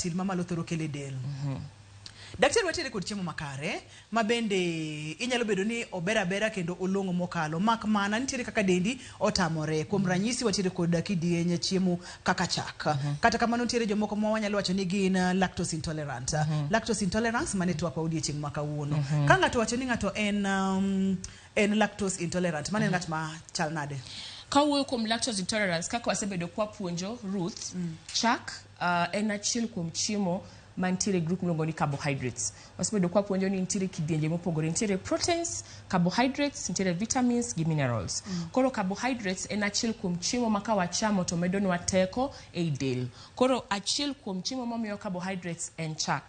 Ratil mamalo thoro kelo e del. Daktari watiere kod chiemo makare ma bende inyalo bedo ni ober abera kendo olong'o mokalo mak mana nitiere kaka dendi otamore. Kuom ranyisi watiere kod kidieny chiemo kaka chak. Kata kamano nitiere jomoko ma wanyalo wacho ni gin lactose intolerant. Lactose intolerance mane twak wa odiochieng' ma kawuono. Ka ng'ato wacho ni ng'ato en en lactose intolerant, mano en ng'at ma chal nade? Kawuoyo kuom lactose intolerance kaka wasebedo kwapuonjo Ruth, chak en achiel kuom chiemo mantiere e group miluongo ni carbohydrates. Wasebedo kwapuonjo ni nitiere kidienje mopogore, nitiere proteins, carbohydrates, nitiere vitamins gi minerals. Koro carbohydrates en achiel kuom chiemo ma ka wachamo to medonwa teko ei del. Koro achiel kuom chiemo mamiyo carbohydrates en chak.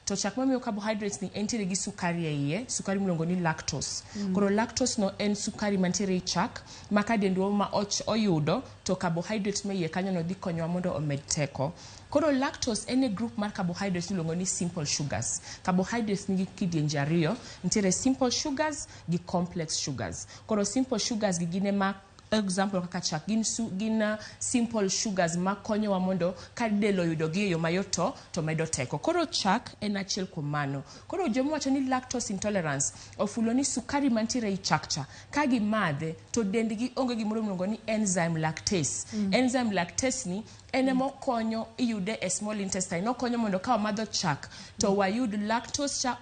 To chak mamiyo carbohydrates ni entiere gi sukari e iye, sukari miluongo ni lactose. Koro lactose no en sukari mantiere ei chak ma ka dendwa ma oyudo to carbohydrates ma iye kanyo no dhi konyowa mondo omed teko. Koro lactose en e group mar carbohydrates miluongo ni simple sugars. Carbohydrates nigi kidienje ariyo, nitiere simple sugars gi complex sugars. Koro simple sugars gi gin ema example kaka chak gin, gin simple sugars makonyowa mondo ka del oyudo gi e yo mayot to medo teko. Koro chak en achiel kuom mano. Koro joma wacho ni lactose intolerance ofulo ni sukari mantiere ei chak cha ka gimadhe to dendgi onge gimoro miluongo ni enzyme lactase. Enzyme lactase ni en ema okonyo iyude e small intestine okonyo mondo ka wamadho chak to wayud lactose cha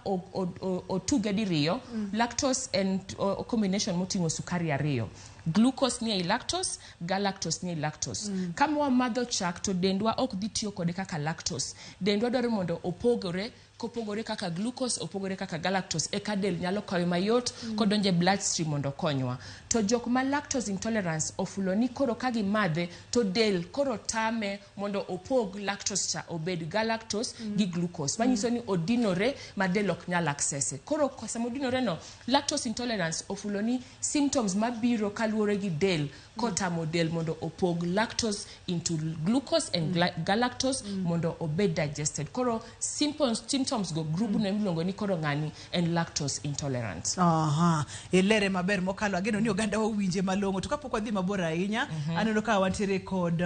otuge diriyo. Lactose en combination moting'o sukari ariyo glucose ni ei lactose galactose ni ei lactose. Kama wamadho chak to dendwa ok dhi tiyo kode kaka lactose dendwa dwaro mondo opogore kopogore kaka glucose opogore kaka galactose eka del nyalo kawe mayot kodonjo e bloodstream mondo okonywa to jok ma lactose intolerance ofulo ni koro ka gimadhe to del koro tame mondo opog lactose cha obed galactose gi glucose manyiso ni odinore ma del ok nyal access koro sama odinore no lactose intolerance ofulo ni symptoms mabiro kaluwore gi del kotamo del mondo opog lactose into glucose and galactose mondo obed digested koro symptoms go group no miluongo ni koro ng'ani en lactose intolerant Aha, ilere maber mokalo ageno ni oganda owinje malong'o to kapok wadhi mabor ahinya aneno ka wantiere kod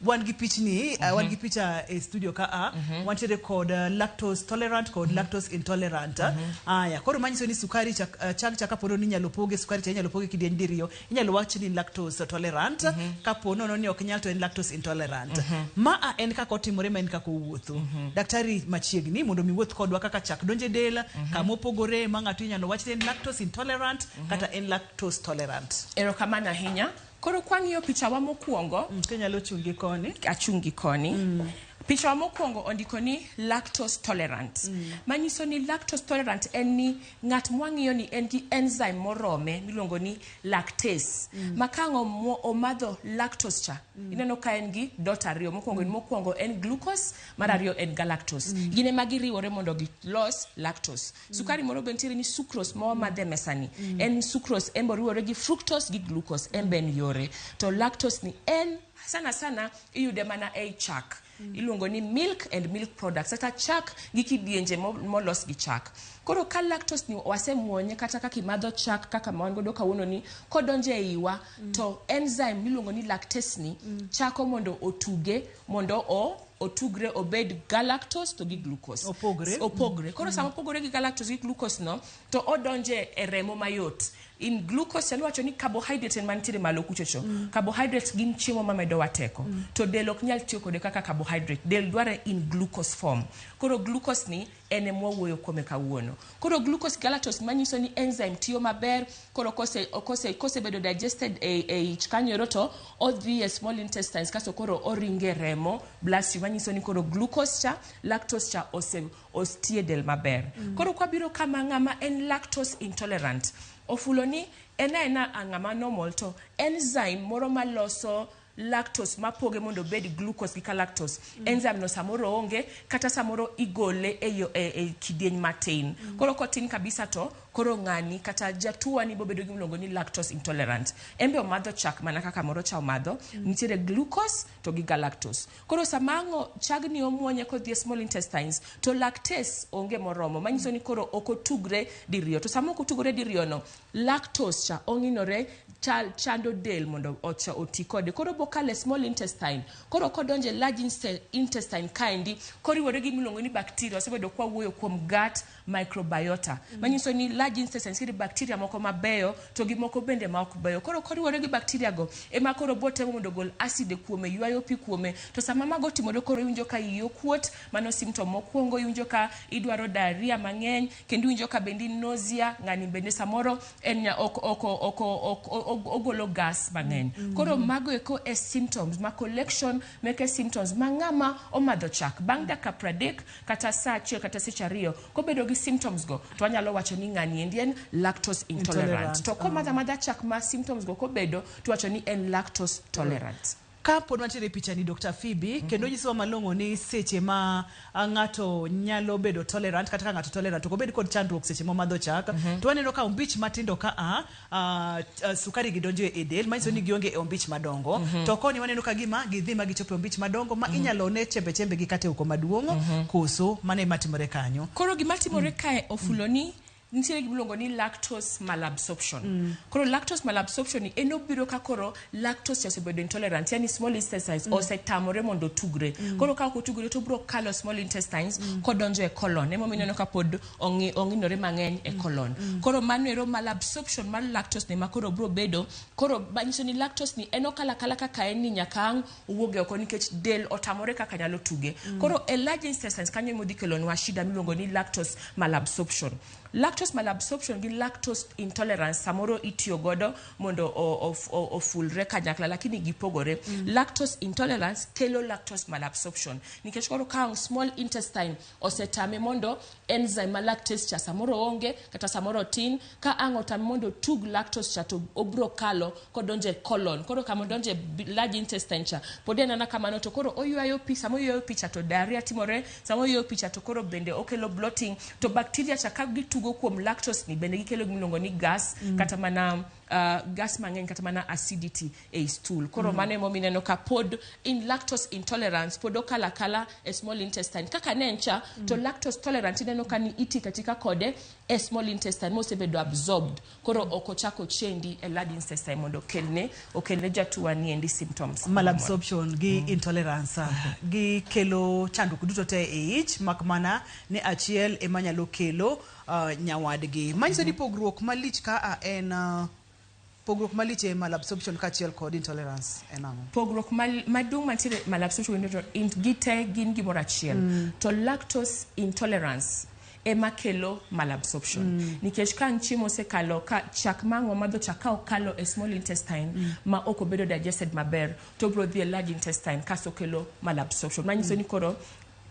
wan gi pichni wan gi picha e studio ka a wantiere kod lactose tolerant kod lactose intolerant aya koro manyiso ni sukari chak, chag cha kapo ni inyalo poge sukari cha inyalo poge kidieny diriyo inyalo wach ni lactose tolerant kapo nono ni ok nyal to en lactose intolerant ma a en kaka otimore ma en kaka owuotho daktari machiegni mondo mi wuoth kodwa kaka chak donjo e del kama opogore ma ng'ato inyalo wach ni en lactose intolerant kata en lactose tolerant erokamano ahinya koro kwang'iyo picha wa mokwongo kinyalo chungi koni achungi koni picha wa mokwongo ondiko ni lactose tolerant manyiso ni lactose tolerant en ni ng'at mwang'iyo ni en gi enzyme morome miluongo ni lactase ma ka ang' omadho lactose cha ineno ka en gi dot ariyo mokwongo en mokwongo en glucose mar ariyo en galactose gin ema giriwore mondo gilos lactose sukari moro be nitiere ni sucrose ma wamadho e mesa ni en sucrose en be oriwore gi fructose gi glucose en be en yore to lactose ni en sana sana iyude mana ei chak iluongo ni milk and milk products kata chak gi kidienje molos gi chak koro ka lactose ni wasemuonye kata kaka imadho chak kaka ma wan godo kawuono ni kodonjo e iwa to enzyme miluongo ni lactase ni chako mondo otuge mondo o otugre obed galactose to gi glucose Opogre. opogre koro sama opogore gi galactose gi glucose no to odonje e remo mayot in glucose chalo wacho ni carbohydrate en mantiere malo kuchocho carbohydrates gin chiemo mamedowa teko to del ok nyal tiyo kode kaka carbohydrate del dware in glucose form koro glucose ni en ema wawuoyo kuome kawuono koro glucose galactose manyiso ni enzyme tiyo maber koro kose kose kosebedo digested e, e ich kanyo to odhi e small intestines kasto koro oringe remo bloodstream manyiso ni koro glucose cha lactose cha ose ostie del maber koro kwabiro kama ng'ama en lactose intolerant ofulo ni en aena ng'ama normal to enzyme moro maloso lactose mapoge mondo obed glucose gi galactose enzyme no samoro onge kata samoro igole e, yo, e kidieny matin koro kotin kabisa to koro ng'ani kata jatuo ni bobedo gi miluongo ni lactose intolerant en be omadho chak mana kaka moro cha omadho nitiere glucose to gi galactose koro sama ang'o chagni omuonye kodhi e small intestines to lactase onge moromo manyiso ni koro ok otugre diriyo to sama ok otugore diriyo no lactose cha ong'inore chando del mondo oti kode koro bo Obokalo e small intestine. Koro kodonjo e large intestine kaendi, koriwore gi miluongo ni bacteria, wasebedo kwa wuoyo kuom gut microbiota. Manyiso ni large intestine nitiere bacteria moko mabeyo to gi moko bende ma ok beyo. Koro koriwore gi bacteria go, ema koro botemo mondo ogol acid e kuome, ywayo pi kuome. To sama mago otimore koro iwinjo ka iyi okuot, mano symptom mokwongo, iwinjo ka idwaro diarrhea mang'eny, kendo iwinjo ka bende in nausea, ng'ani bende samoro en nya ok ok ok ok ogolo gas mang'eny. Koro mago eko e symptoms ma collection meke symptoms ma ng'ama omadho chak bang' dakika 30 kata saa achiel kata seche 2 kobedo gi symptoms go to wanyalo wacho ni ng'ani endi en lactose intolerant. Intolerant, To komadho amadha chak ma symptoms go kobedo to wacho ni en lactose tolerant. Ka pod wantiere e picha ni Dr. Phoebe, kendo nyisowa malong'o ni seche ma ng'ato nyalo bedo tolerant kata ka ng'ato tolerant ok obed kod chandruok seche momadho chak, to waneno ka ombich matindo ka a sukari gi donjo e del, manyiso ni gionge e ombich madongo. To koni waneno ka gima gidhi ma gichopo e ombich madongo ma inyalo ne chembe chembe gi kata e oko maduong', koso mano ema timore kanyo. Koro gima timore kae ofulo ni nitiere gima iluongo ni lactose malabsorption. Koro lactose malabsorption ni en obiro ka koro lactose osebedo intolerant, yani small intestines osetamore mondo otugre. Koro ka ok otugre to obiro kalo small intestines kodonjo e colon. Emomiyo ineno ka pod ong'inore mang'eny e colon. Koro mano ero malabsorption mar lactose ni ma koro biro bedo, koro manyiso ni lactose ni en okalo akala kaka en ni nyaka ang' owuog e oko nikech del otamore kaka nyalo tuge. Koro e large intestines kanyo ema odhi kelonwa shida miluongo ni lactose malabsorption. Lactose malabsorption gi lactose intolerance samoro itiyo godo mondo ofulre kanyakla, lakini gipogore. Lactose intolerance kelo lactose malabsorption nikech koro ka small intestine osetame mondo enzyme ma lactase cha samoro onge kata samoro tin, ka ang' otame mondo otug lactose cha to obro kalo kodonjo e colon. Koro kama odonjo e large intestine cha pod en ana kamano, to koro oywayo pi, sama oywayo pi cha to diarrhea timore, sama oywayo pi cha to koro bende okelo bloating, to bacteria cha ka gitugo kuom lactose ni bende gikelo gimiluongo ni gas, kata mana gas mang'eny, kata mana acidity ei stool. Koro mano emomiyo ineno ka pod in lactose intolerance pod okalo akala e small intestine kaka ne en cha, to lactose tolerant ineno ka ni itika tika kode e small intestine mosebedo absorbed, koro ok ochako chendi e large intestine mondo okelne jatuo ni endi symptoms. Malabsorption gi intolerance gi kelo chandruok duto te e ich, mak mana ni achiel ema nyalo kelo nyawadgi. Manyiso ni pogruok malich ka a en pogruok malich e malabsorption kaachiel kod intolerance en ang'o? Pogruok maduong' mantiere malabsorption gite gin gimoro achiel, to lactose intolerance ema kelo malabsorption. Nikech ka ang' chiemo osekalo ka chak ma ang' wamadho cha ka okalo e small intestine ma ok obedo digested maber, to obiro dhi e large intestine kasto kelo malabsorption. Manyiso ni koro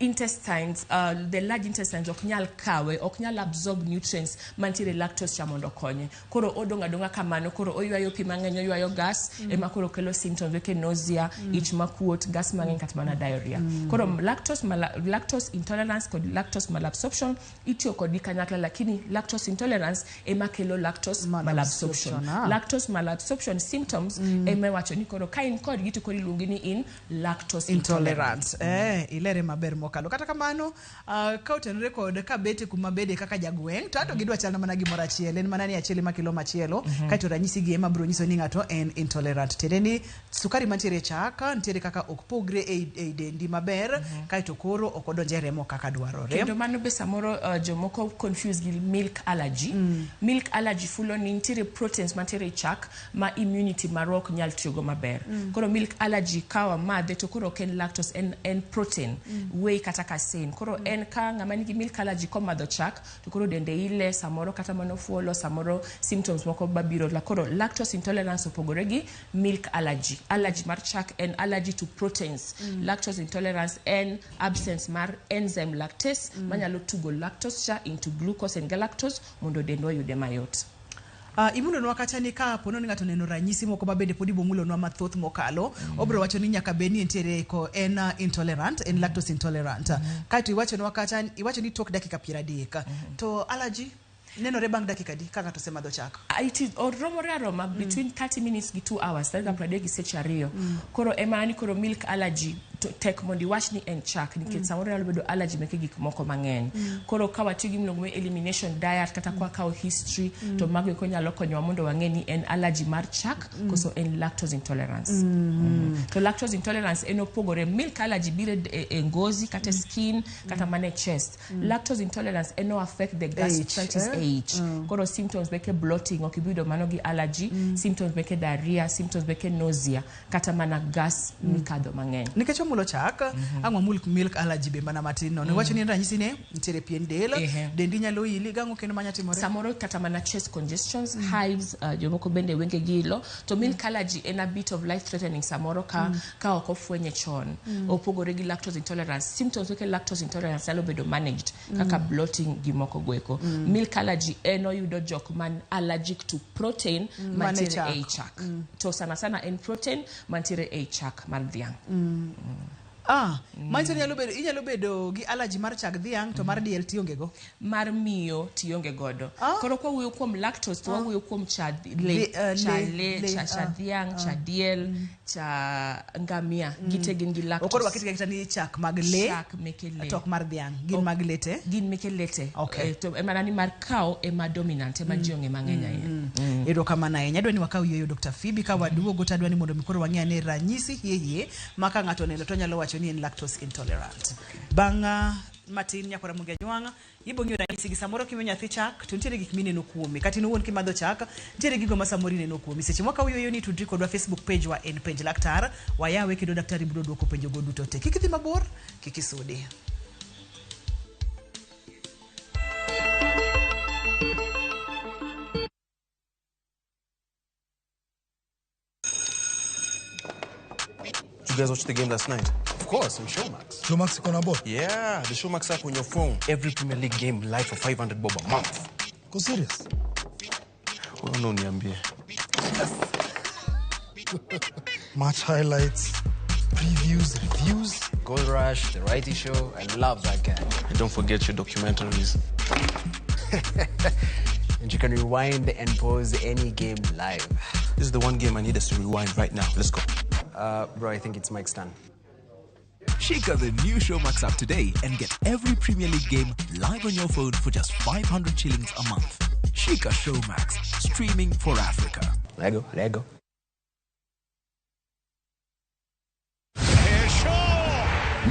intestines, the large intestines ok nyal kawe, ok nyal absorb nutrients mantiere lactose cha mondo okonye. Koro odong' adong'a kamano, koro oywayo pi mang'eny, oywayo gas, ema koro kelo symptoms kaka nausea, ich makuot, gas mang'eny kata mana diarrhea. Koro lactose intolerance kod lactose malabsorption itiyo kodgi kanyakla, lakini lactose intolerance ema kelo lactose malabsorption. Lactose malabsorption symptoms ema iwacho ni koro ka in kodgi to koro iluongi ni in lactose intolerant. Ilere maber mokalo. Kata kamano, ka otenore kod kabete kuma bede kaka jagweng', to ato gidwa chalna mana gimoro achiel, en mana ni achiel ema kelo machielo, kaeto ranyisi gi ema biro nyiso ni ng'ato en intolerant. Tiende ni sukari mantiere e chak, nitiere kaka ok pogre ei dendi maber, kaeto koro ok odonj e remo kaka dwarore. Kendo mano be samoro jomoko confuse gi milk allergy. Milk allergy fulo ni nitiere proteins mantiere e chak ma immunity marwa ok nyal tiyogo maber. Koro milk allergy ka wamadhe to koro ok en lactose, en protein, whey kata casein. Koro en ka ng'ama nigi milk allergy komadho chak to koro dende ile, samoro kata mana ofuolo, samoro symptoms moko mabiro. Koro lactose intolerance opogore gi milk allergy. Allergy mar chak en allergy to proteins. Lactose intolerance en absence mar enzyme lactase manyalo tugo lactose cha into glucose and galactose mondo dendwa oyude mayot. Imulonwa kata ni ka pono ni ng'ato oneno ranyisi moko ma bende pod ibomulonwa mathoth mokalo, obiro wacho ni nyaka bed ni entiere ko en intolerant, en lactose intolerant. Kaeto iwachonwa kata iwacho ni tok dakika 30. To allergy nenore bang' dakika adi ka ng'ato osemadho chak? It is oromore aroma between 30 minutes gi 2 hours, dakika 30 gi seche 2. Koro ema ni koro milk allergy To tek mondo iwach ni en chak nikech samoro nyalo bedo allergy meke gik moko mang'eny. Koro ka watiyo gi miluongo ni elimination diet kata kwa kawo history, to mago eko nyalo konyowa mondo wang'e ni en allergy mar chak koso en lactose intolerance. To lactose intolerance en opogore. Milk allergy biro e ngozi kata e skin kata mana e chest. Lactose intolerance en o affect the gastritis, eh? e ich. Koro symptoms meke bloating ok ibi yudo mano gi allergy, symptoms meke diarrhea, symptoms meke nausea, kata mana gas mikadho mang'eny. Nikech omulo chak, ang' wamul milk allergy be mana matin nono. Iwacho ni en ranyisi ne nitiere pien del, dendi nyalo ili, gang'o kendo manya timore? Samoro kata mana chest congestions, hives, jomoko bende wenge gi ilo. To milk allergy en a bit of life threatening samoro ka ok ofwenye chon. Opogore gi lactose intolerance. Symptoms meke lactose intolerance nyalo bedo managed kaka bloating gi moko goeko. Milk allergy en oyudo jok man allergic to protein mane mantiere chak. Ei chak. To sana sana en protein mantiere ei chak mar dhiang'. Ah, manyiso ni inyalo bedo gi allergy mar chag dhiang' to mar diel tionge go. Mar miyo tionge godo. Koro kwa wuoyo kuom lactose to wawuoyo kuom cha le, cha le, cha dhiang', cha diel, cha ngamia, gite gin gi lactose. Okoro waket kata ni chak mag le, Chak meke le. To ok mar dhiang', gin mag le te. Gin meke le te. Okay. To ema ni mar cow ema dominant, ema ji ong'e mang'eny ahinya. Erokamano ahinya. Adwa ni wakaw yueyo, Dr. Phoebe, ka waduogo to adwa ni mondo mi koro wang'e ane ranyisi hie hie ma ka ng'ato oneno to onyalo wacho ni en lactose intolerant. Bang' matin, nyakwara Ramogi Ajwang', ibo ng'iyo ranyisi gi. Samoro kimiyo nyathi chak to nitiere gik mineno kuome, kata in owuon kimadho chak nitiere gigo ma samoro ineno kuomi. Seche mwakaw yueyo ni tudri kodwa, Facebook page wa en Penj Laktar, wayawe kendo daktari biro duoko penjo go duto te. Kik idhi mabor, kik isudi. You guys watched the game last night? Of course, on Showmax. Showmax iko na ball? Yeah, the Showmax app on your phone. Every Premier League game live for 500 bob a month. Uko serious? Wewe no niambie. Match highlights, previews, reviews. Goal Rush, The Righty Show. I love that guy. And don't forget your documentaries. And you can rewind and pause any game live. This is the one game I need us to rewind right now. Let's go. Bro, I think it's Mike's turn. Shika the new Showmax app today and get every Premier League game live on your phone for just 500 shillings a month. Shika Showmax, streaming for Africa. Lego, Lego.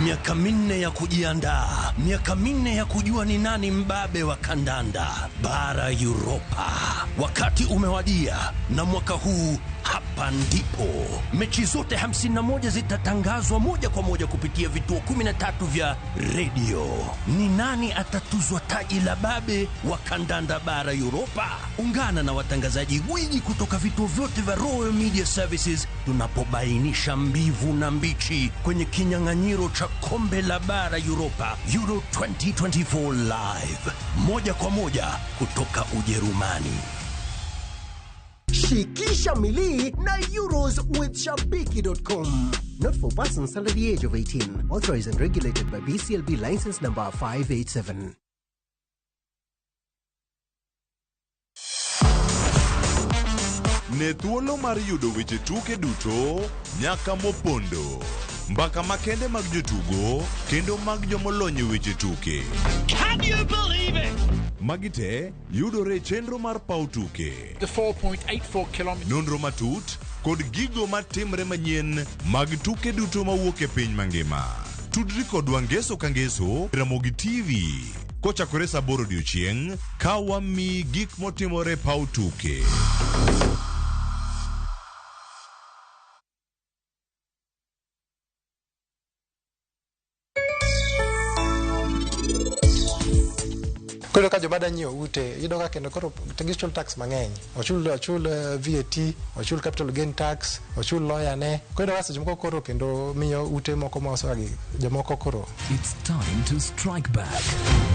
Miaka 4 ya kujiandaa, miaka 4 ya kujua ni nani mbabe wa kandanda bara Europa. Wakati umewadia, na mwaka huu hapa ndipo mechi zote 51 zitatangazwa moja kwa moja kupitia vituo 13 vya redio. Ni nani atatuzwa taji la babe wa kandanda bara Europa? Ungana na watangazaji gwiji kutoka vituo vyote vya Royal Media Services tunapobainisha mbivu na mbichi kwenye kinyang'anyiro cha kombe la bara Europa Euro 2024, live moja kwa moja kutoka Ujerumani. Shikisha milii na Euros with Shabiki.com. Not for persons under the age of 18. Authorized and regulated by BCLB license number 587. Ne thuolo mar yudo weche tuke duto nyaka mopondo, mbaka makende mag jotugo kendo mag jomolony e weche tuke. Can you believe it? Magi te yudore e chenro mar paw tuke. The 4.84 kilometers. Nonro matut kod gigo matimre manyien mag tuke duto mawuok e piny mangima. Tudri kodwa ngeso ka ngeso, Ramogi TV, kochakore saa 8 odiochieng' ka wamiyi gik motimore paw tuke. Koro ka joma da nyiewo ute, iyudo ka kendo koro gichul tax mang'eny, ochul VAT, ochul capital gain tax, ochul lawyer ne. Koro iyudo ka seche moko koro kendo miyo ute moko ma gi jomoko koro. It's time to strike back.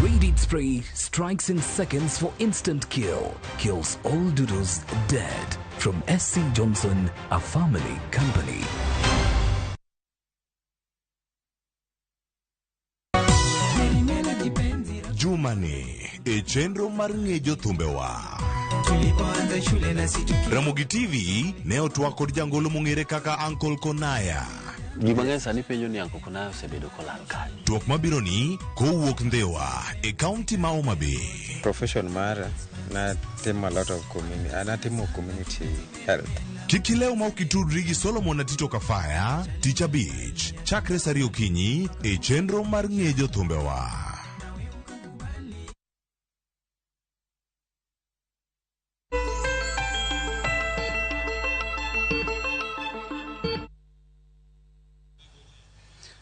Raid Spray strikes in seconds for instant kill. Kills all doodles dead. From SC Johnson, a family company. Jumani e chenro mar ng'e jothumbewa. Ramogi TV ne otwak kod jangolo mong'ere kaka Uncle Konaya. Ji mang'eny sani penjo ni Anko Konayo osebedo kolal kanye. Twak mabiro ni kowuok Ndhiwa e kaunti ma Homa Bay. Profession mara natimo a lot of community, natimo community health. Kik ilew ma ok itudri gi Solomon Atito Kafaya tich abich chakre saa ariyo okinyi e chenro mar ng'e jothumbewa.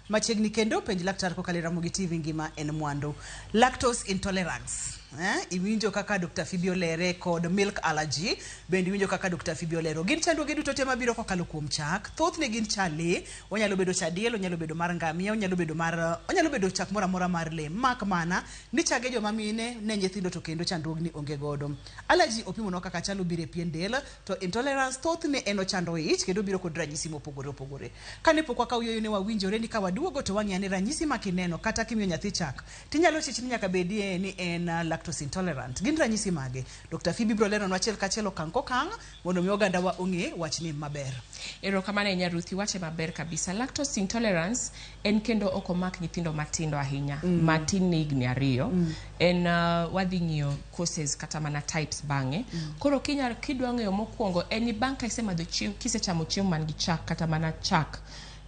Machiegni kendo penj laktar kokalo e Ramogi TV ngima en mwandu. Lactose intolerance. Iwinjo kaka Dr. Phoebe olere kod milk allergy, bende iwinjo kaka Dr. Phoebe olero. Gin chandruoge duto te mabiro kokalo kuom chak. Thothne gin cha lee, onyalo bedo cha diel, onyalo bedo mar ngamia, onyalo bedo mar onyalo bedo chak moro amora mar lee. Mak mana ni chage joma mine ne nyithindo to kendo chandruogni onge godo. Allergy opimonwa kaka chalo biro e pien del, to intolerance thothne en ochando ich kendo biro kod ranyisi mopogore opogore. Kane pok wakawo yueyo ne wawinjore ni ka waduogo to wang'iyo ane ranyisi ma kineno kata kimiyo nyathi chak tinyalo chich ni nyaka bedie ni en lactose intolerant. Gin ranyisi mage? Dr. Phoebe biro leronwa achiel kachiel okang' kokang' mondo mi oganda wa ong'e wachni maber. Erokamano ahinya Ruth, iwache maber kabisa. Lactose intolerance en kendo ok omak nyithindo matindo ahinya, matin ne higni 2. En wadhi ng'iyo causes kata mana types bang'e. Koro kidwa ng'eyo mokwongo en ni bang' ka isemadho chiemo, kisechamo chiemo man gi chak kata mana chak,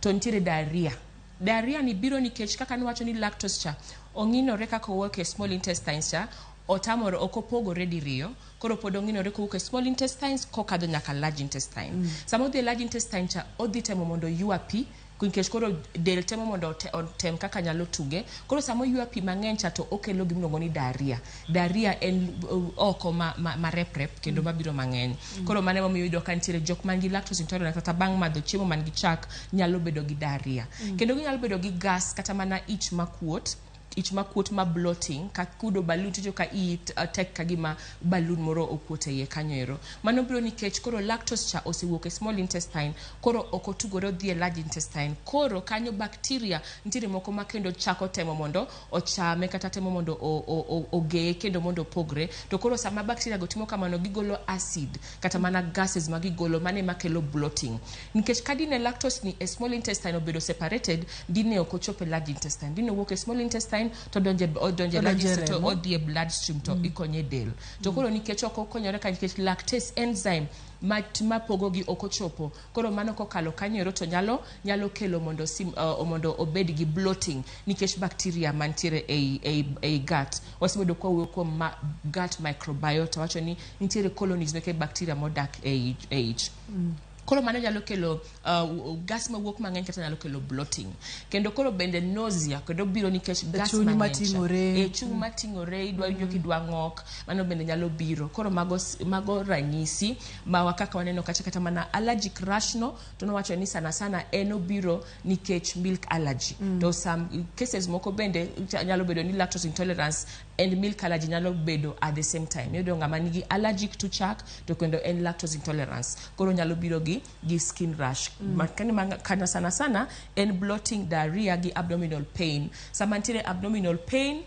to nitiere diarrhea. Diarrhea ni biro nikech kaka niwacho ni lactose cha ong'inore kaka owuok e small intestines cha, otamore ok opogore diriyo, koro pod ong'inore kowuok e small intestines kokadho nyaka large intestine. Sama odhi e large intestine cha, odhi temo mondo oywa pi, nikech koro del temo mondo otem kaka nyalo tuge. Koro sama oywa pi mang'eny cha to okelo gimiluongo ni diarrhea. Diarrhea en oko ma rep rep kendo mabiro mang'eny. Koro mano emomiyo iyudo ka nitiere jok man gi lactose intolerance kata bang' madho chiemo man gi chak nyalo bedo gi diarrhea. Kendo ginyalo bedo gi gas kata mana ich makuot. Ich makuot ma bloating, ka kudo balloon ticho ka iyi tek ka gima balloon moro okuot e iye kanyo ero. Mano biro nikech koro lactose cha osewuok e small intestine, koro ok otugore odhi e large intestine. Koro kanyo bacteria nitiere moko ma kendo chako temo mondo ochame kata temo mondo ogeye kendo mondo opogre. To koro sama bacteria go timo kamano gigolo acid kata mana gases ma gigolo mano ema kelo bloating. Nikech ka dine lactose ni e small intestine obedo separated, dine ok ochopo e large intestine. Dine owuok e small intestine to odonje Odonje large intestine to remo. odhi e blood stream to ikonye del. To koro nikech ok okonyore ka nikech lactase enzyme mapogogi ok ochopo. Koro mano kokalo kanyo ero to nyalo kelo mondo mondo obed gi bloating nikech bacteria mantiere ei gut. Wasebedo kwa wuoyo kuom gut microbiota, wacho ni nitiere colonies meke bacteria modak ei ich. Koro mano nyalo kelo gas mawuok mang'eny kata nyalo kelo bloating. Kendo koro bende nausea kendo biro nikech gas Chuny mang'eny cha. mating'ore. E, chuny mating'ore, idwa winjo kidwa ng'ok, mano bende nyalo biro. Koro mago ranyisi ma kaka waneno kacha kata mana allergic rash no, to nowacho ni sana sana en obiro nikech milk allergy. To some cases moko bende nyalo bedo ni lactose intolerance and milk allergy nyalo bedo at the same time. Iyudo ng'ama nigi allergic to chak to kendo en lactose intolerance. Koro nyalo biro gi skin rash. Kana sana sana en bloating, diarrhea gi abdominal pain. Sama nitiere abdominal pain,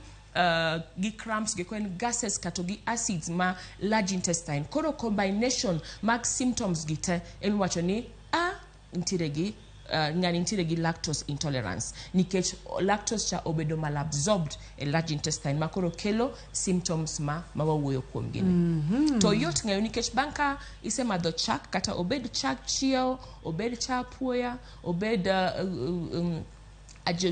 gi cramps gi en gases kata gi acids ma large intestine. Koro combination mag symptoms gi te en wacho ni a nitiere gi ng'ani nitiere gi lactose intolerance nikech lactose cha obedo malabsorbed e large intestine ma koro kelo symptoms ma wawuoyo kuom gini. To yot ng'eyo nikech bang' ka isemadho chak kata obed chak chiewo, obed cha apuoya, obed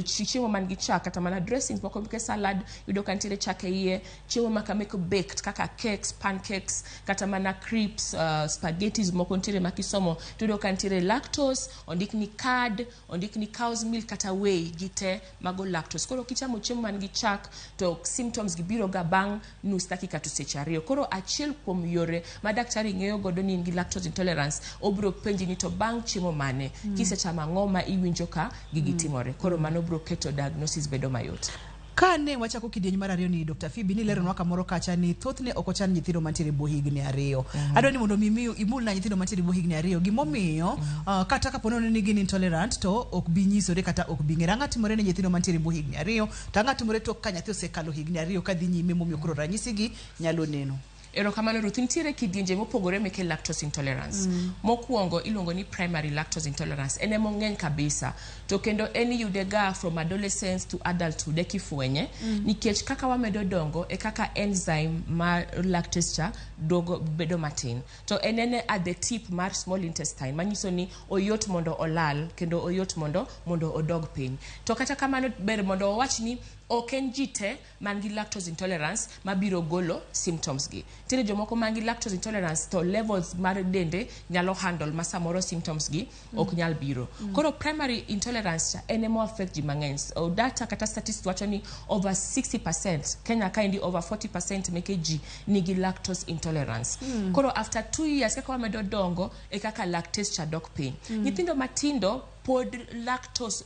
chiemo man gi chak kata mana dressings moko meke salad yudo ka nitiere chak e iye, chiemo maka meko baked kaka cakes, pancakes kata mana crisps, spaghettis moko nitiere ma kisomo tiyudo ka nitiere lactose, ondik ni curd, ondik ni cow's milk kata whey gi te mago lactose. Koro kichamo chiemo man gi chak to symptoms gi biro ga bang' nus dakika to seche 2. Koro achiel kuom yore ma daktari ng'eyo godo ni in gi lactose intolerance, obiro penji ni to bang' chiemo mane, kisechamo ang'o ma iwinjo ka gigi timore. Koro mano biro keto diagnosis bedo mayot. Kane wachako kidieny mar 2 ni Dr. Phoebe ni leronwa kamoro kacha ni thothne ok ochan nyithindo mantiere bwo higni 2. Adwa ni mondo mi imulna nyithindo mantiere bwo higni 2 gimomiyo kata kapo ni gin intolerant to ok bi nyisore kata ok bi ng'ere. Ang'o timore ne nyithindo mantiere bwo higni 2 to ang'o timore tok ka nyathi osekalo higni 2 kadhi nyime momiyo koro ranyisi gi nyalo neno. Erokamano Ruth, nitiere kidienje mopogore meke lactose intolerance. Mokwongo iluongo ni primary lactose intolerance, en ema ong'eny kabisa. To kendo en iyude ga from adolescence to adulthood ekifwenye. Nikech kaka wamedo dongo e kaka enzyme mar lactase cha dogo bedo matin. To en en at the tip mar small intestine, manyiso ni oyot mondo olal kendo oyot mondo odog piny. To kata kamano ber mondo wawach ni ok en ji te man gi lactose intolerance mabiro golo symptoms gi. Nitiere jomoko man gi lactose intolerance to levels mar dende nyalo handle ma samoro symptoms gi ok nyal biro. Koro primary intolerance cha en ema affect ji mang'eny. So, data kata statistics wacho ni over 60%, Kenya kaendi over 40% meke ji nigi lactose intolerance. Koro after 2 years kaka wamedo dongo e kaka lactase cha dok piny. Nyithindo matindo pod lactose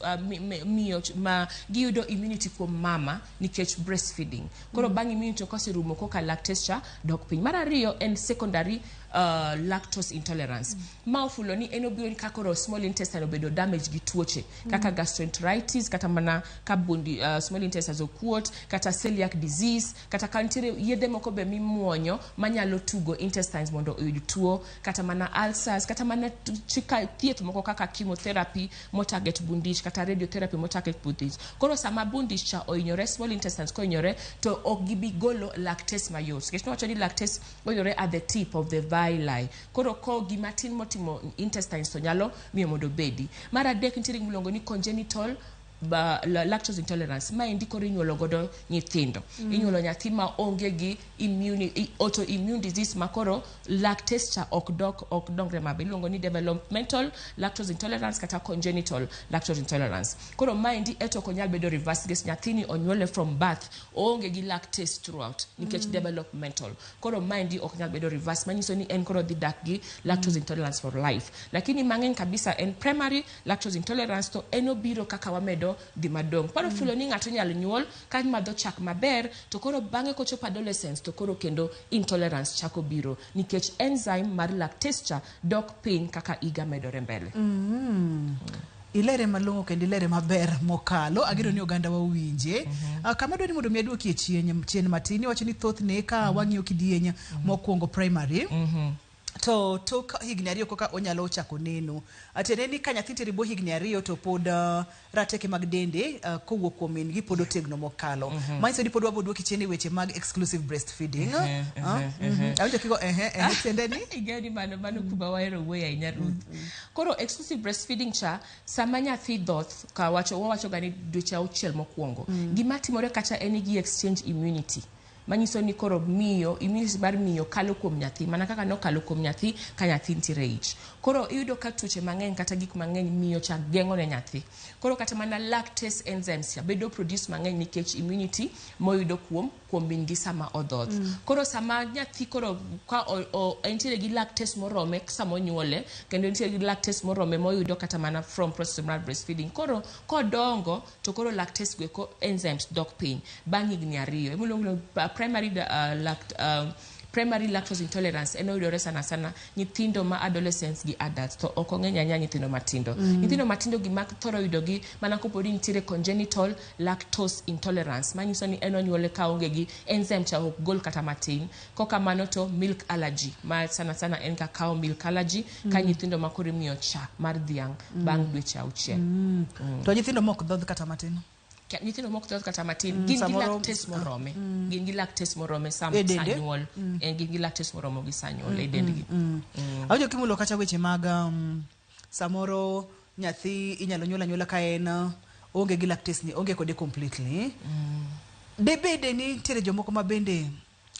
miyo ma giyudo immunity kuom mama nikech breastfeeding. Koro bang' immunity koserumo koka lactase cha dok piny. Mar ariyo en secondary lactose intolerance. Ma ofulo ni en obiro ka koro small intestine obedo damage gi tuoche kaka gastroenteritis, kata mana ka bundi small intestines okuot, kata celiac disease, kata ka nitiere yedhe moko be mimuonyo manyalo tugo intestines mondo oyud tuo, kata mana ulcers, kata mana thieth moko kaka chemotherapy motarget bundich kata radiotherapy motarget bundich. Koro sama bundich cha ohinyore, small intestines kohinyore, to ok gibi golo lactase mayot. Nikech nowacho ni lactase oyudore at the tip of the villi. Koro ko gima tin motimo intestines to nyalo miyo mondo obedi. Mar adek nitiere gimiluongo ni congenital lactose intolerance. Maendi koro inyuolo godo nyithindo. Inyuolo nyathi ma onge gi autoimmune disease ma koro lactase cha ok dok ok dongre maber. Iluongo ni developmental lactose intolerance kata congenital lactose intolerance. Koro maendi eto ok onyal bedo reverse nikech nyathini onyuole from birth oonge gi lactase throughout nikech developmental. Koro maendi ok nyal bedo reverse, manyiso ni en koro dhi dak gi lactose intolerance for life. Lakini mang'eny kabisa en primary lactose intolerance, to en obiro kaka wamedo dhi madong'. Paro fulo ni ng'ato inyalo nyuol ka madho chak maber, to koro bang'e kochopo adolescence to koro kendo intolerance chako biro nikech enzyme mar lactase cha dok piny kaka higa medore mbele. Ilere malong'o kendo ilere maber mokalo. Ageno ni oganda wa owinje. Kama dwaro ni mondo mi aduokie chien chien matin, iwacho ni thothne ka wang'iyo kidieny mokwongo primary, to tok higni 2 koka onyalo chako neno. Tiende ni ka nyathi nitiere bwo higni 2 to pod rateke mag dende kowuok kuom min gi pod otegno mokalo. Manyiso ni pod wabo duoki chien e weche mag exclusive breastfeeding. Awinjo kigo ehe ehe, tiende ni Ing'eyo ni mano kuma wahero wuoyo ahinya, Ruth. Koro exclusive breastfeeding cha, sama nyathi dhoth ka wacho wawacho ga ni dweche 6 mokwongo. Gima timore kacha en ni gi exchange immunity. Manyiso ni koro miyo immunity mar miyo kalo kuom nyathi mana kaka nokalo kuom nyathi ka nyathi nitiere e ich. Koro iyudo ka tuoche mang'eny kata gik mang'eny miyo cha geng'o ne nyathi. Koro kata mana lactase enzymes cha bedo produce mang'eny nikech immunity moyudo kuom min gi sama odhoth. Koro sama nyathi koro ka entiere gi lactase morome sama onyuole, kendo entiere gi lactase morome moyudo kata mana from process mar breastfeeding. Koro kodongo to koro lactase go eko enzymes dok piny bang' higni 2. Emiluongo ni primary lactose intolerance en oyudore sana sana nyithindo ma adolescents gi adults, to ok ong'eny ahinya nyithindo matindo. Nyithindo matindo gima thoro yudogi mana kopo ni nitiere congenital lactose intolerance, manyiso ni en onyuole ka onge gi enzyme cha, ok gol kata matin. Kokamano to milk allergy, ma sana sana en ka cow milk allergy, ka nyithindo ma koro imiyo cha mar dhiang' bang' dweche 6. To nyithindo mok dhodh kata matin? Nyithindo mok dhodh kata matin gin gi lactase morome, gin gi lactase morome sa E sa dende? nyuol. Gin gi lactase moromo gi sa nyuol e dendgi. Awinjo kimulo kacha weche mag samoro nyathi inyalo nyuol anyuola ka en onge gi lactase ni, onge kode completely. Debede ni nitiere jomoko ma bende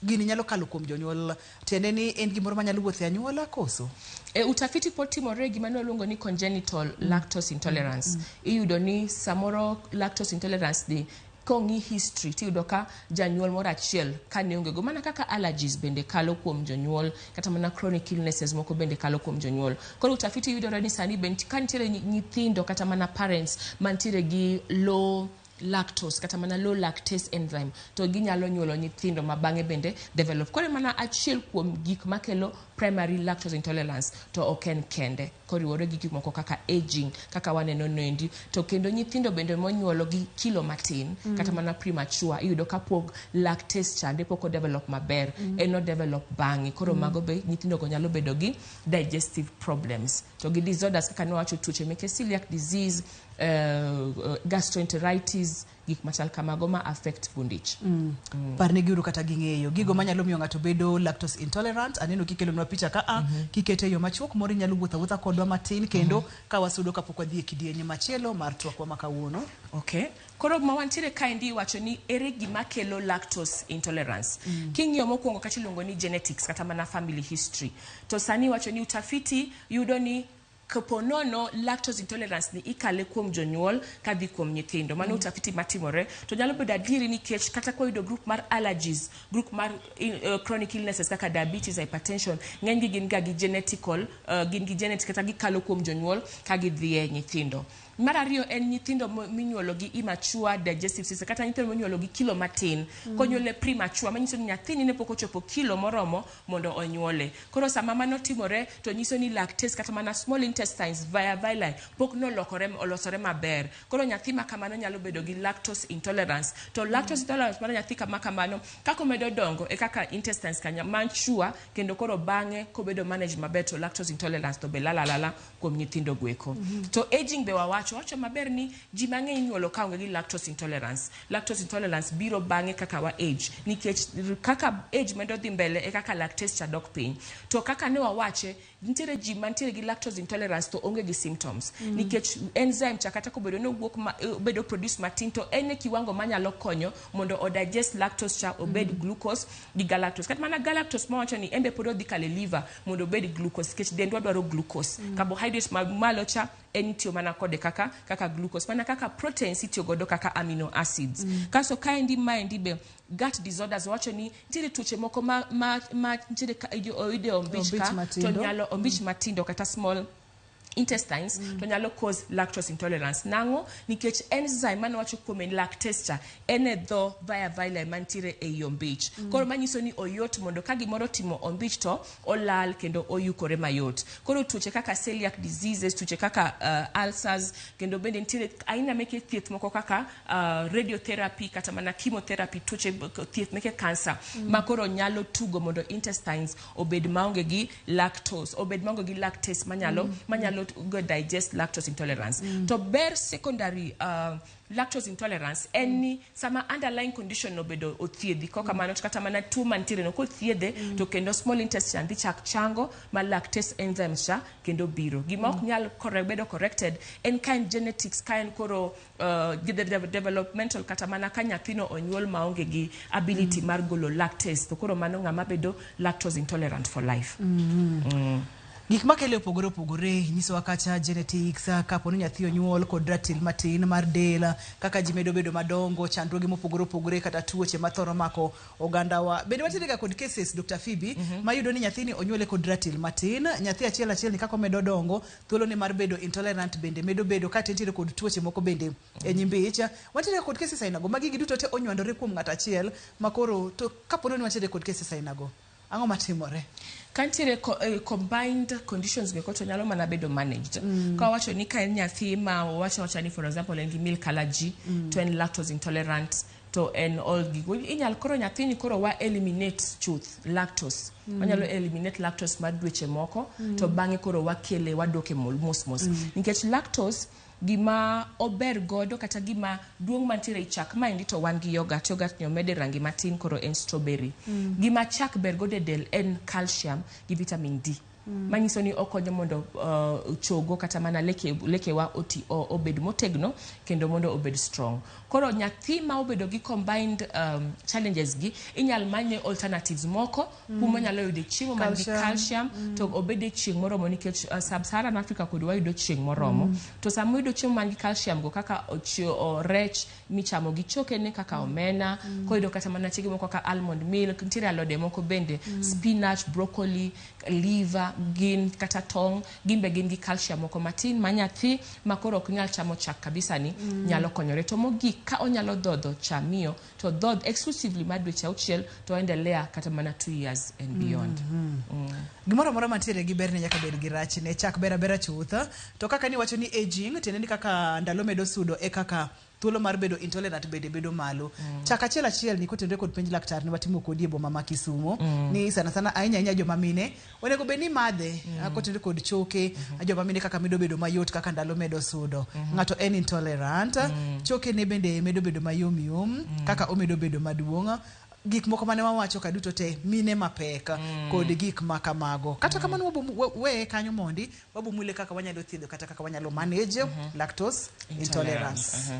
gini nyalo kalo kuom jonyuol, tiende ni en gimoro manyalo wuotho e anyuola koso? E, utafiti pod timore gima ne waluongo ni congenital lactose intolerance. Iyudo ni samoro lactose intolerance ni kong'i history tiyudo ka janyuol moro achiel ka ne onge go, mana kaka allergies bende kalo kuom jonyuol, kata mana chronic illnesses moko bende kalo kuom jonyuol. Koro utafiti yudore ni sani be ka nitiere nyithindo kata mana parents mantiere gi low lactose kata mana low lactase enzyme to ginyalo nyuolo nyithindo ma bang'e bende develop. Koro mana achiel kuom gik makelo primary lactose intolerance to ok en kende koriwore gi gik moko kaka aging kaka waneno noendi to kendo nyithindo bende monyuolo gi kilo matin kata mana premature iyudo ka pok lactase chande pok odevelop maber en odevelop bang'e koro mago be nyithindo go nyalo bedo gi digestive problems to gi disorders kaka nwawacho tuoche meke celiac disease gastroenteritis gik machal kamago ma affect bundich. Parnegiuru kata ging'eyo gigo manyalo miyo ng'ato bedo lactose intolerant. Aneno kikelonwa picha ka a kikete e yo machuok moro inyalo wuotho awuotha kodwa matin kendo ka wasudo kapok wadhi e kidienje machielo mar twakwa ma kawuono. Okay. Koro ma wantiere kaendi iwacho ni ere gima kelo lactose intolerance. King'iyo mokwongo kacha iluongo ni genetics kata mana family history. To sani iwacho ni utafiti yudo ni kapo nono lactose intolerance ni ikale kuom jonyuol kadhi kuom nyithindo. Mano utafiti matimore. To nyalo bedo adieri nikech kata kwa yudo group mar allergies, group mar chronic illnesses kaka diabetes, hypertension, ng'enygi gin ga gi genetical, gin gi genetic kata gikalo kuom jonyuol ka gidhi e nyithindo. Mar ariyo en nyithindo minyuolo gi immature digestive system kata nyithindo minyuolo gi kilo matin. Konyuole premature manyiso ni nyathini ne pok ochopo kilo moromo mondo onyuole. Koro sama mano timore to nyiso ni lactase kata mana small intestines via villi pok nolokore olosore maber. Koro nyathi ma kamano nyalo bedo gi lactose intolerance. To lactose intolerance mar nyathi kama kamano kaka omedo dongo e kaka intestines kanya mature kendo koro bang'e kobedo manage maber to lactose intolerance to be lala kuom nyithindo gweko. To aging be wawacho wacho maber ni ji mang'eny inyuolo ka onge gi lactose intolerance. Lactose intolerance biro bang'e kaka wa age nikech kaka age medo dhi mbele e kaka lactase cha dok piny. To kaka ne wawache nitiere ji mantiere gi lactose intolerance to onge gi symptoms nikech enzyme cha kata kobedo ni owuok ma, obedo produce matin to en e kiwango manyalo konyo mondo o digest lactose cha obed glucose gi galactose. Kata mana galactose mawacho ni en be pod odhi kalo e liver mondo obed glucose nikech dendwa dwaro glucose. Carbohydrates ma malo cha en itiyo mana kode kaka glucose mana kaka proteins itiyo godo kaka amino acids. Kaso kaendi maendi be gut disorders wacho ni nitiere tuoche moko ma nitiere oyude ombich ka to nyalo ombich matindo kata small intestines to nyalo cause lactose intolerance. Nang'o nikech enzyme mane wacho kuome lactase cha en e dho via villi mantiere ei ombich. Koro manyiso ni oyot mondo ka gimoro timo ombich to olal kendo oyukore mayot. Koro tuoche kaka celiac diseases, tuoche kaka ulcers, kendo bende nitiere aina meke thieth moko kaka radiotherapy kata mana chemotherapy, tuoche thieth meke cancer ma koro nyalo tugo mondo intestines obed maonge gi lactose, obed maonge gi lactase manyalo go digest lactose intolerance. To ber secondary lactose intolerance en ni sama underlying condition obedo othiedhi koka mano kata mana tuo mantiere no kothiedhe to kendo small intestine dhi chak chango ma lactase enzymes cha kendo biro. Gima ok nyal bedo corrected en ka en genetics, ka en koro developmental kata mana ka nyathino onyuol maonge gi ability mar golo lactase to koro mano ng'ama bedo lactose intolerant for life. Gik makele opogore opogore nyisowa kacha genetics, kapo ni nyathi onyuol kod ratil matin mar del, kaka ji medo bedo madongo, chandruoge mopogore opogore kata tuoche mathoro mako ogandawa. Bende wantiere ga kod cases Dr. Phoebe mayudo ni nyathini onyuole kod ratil matin, nyathi achiel achiel ni kaka omedo dongo, thuolone mar bedo intolerant bende medo bedo kata nitiere kod tuoche moko bende e nyimbi ich. Wantiere kod cases ainago, magi giduto te onywandore kuom ng'ato achiel makoro to kapo ni wantiere kod cases ainago, ang'o matimore? Ka nitiere combined conditions go to nyalo mana bedo managed. Ka wawacho ni ka en nyathi ma wacho ni for example en gi milk allergy to en lactose intolerant to en all gigo inyal koro nyathini koro wa eliminate chuth lactose. Wanyalo eliminate lactose mar dweche moko to bang'e koro wakele waduoke mos mos. Nikech lactose gima ober godo kata gima duong' mantiere e chak maendi to wan gi yogurt, yogurt ni omede rangi matin koro en strawberry. Gima chak ber godo e del en calcium gi vitamin D. Manyiso ni okonyo mondo chogo kata mana lekewa obed motegno kendo mondo obed strong. Koro nyathi ma obedo gi combined challenges gi inyal manye alternatives moko kuma onyalo yude chiemo man gi calcium to obed e chieng' moromo nikech sub-Saharan Africa kod wayudo chieng' moromo. To sama oyudo chiemo man gi calcium go kaka rech michamo gi chokene kaka omena, koyudo kata mana chiemo moko kaka almond milk, nitiere alode moko bende, spinach, broccoli, liver. gin kata tong' gin be gin gi calcium moko matin ma nyathi ma koro ok nyal chamo chak kabisa ni nyalo konyore. To mogik ka onyalo dhodho cha miyo to dhodh exclusively mar dweche 6 to endelea kata mana 2 years and beyond. Gimoro amora mantiere gi berne nyaka bed gi rachne. Chak ber abera chuth. To kaka niwacho ni aging, tiende ni kaka ndalo medo sudo e kaka thuolo mar bedo intolerant bende bedo malo. Chak achiel achiel ni kotenore kod penj laktar ne watimo kodi e boma ma Kisumo ni sana sana ahinya ahinya joma mine onego bed ni madhe kotenore kod choke joma mine kaka medo bedo mayot kaka ndalo medo sudo. Ng'ato en intolerant, choke ne bende medo bedo mayom yom kaka omedo bedo maduong'. Gik moko mane wawacho ka duto te mine mapek kod gik ma kamago. Kata kamano weye kanyo mondi wabomule kaka wanyalo thiedho kata kaka wanyalo manage lactose intolerance.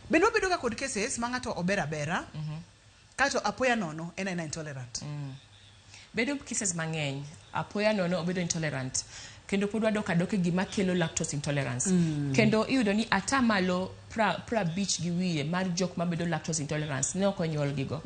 Bende wabedo ga kod cases ma ng'ato ober abera kato apoya nono en aena intolerant. Bedo cases mang'eny apoya nono obedo intolerant kendo pod wadok adoke gima kelo lactose intolerance. Kendo iyudo ni atamalo 50 gi wiye mar jok mabedo lactose intolerance ne ok onyuol gigo.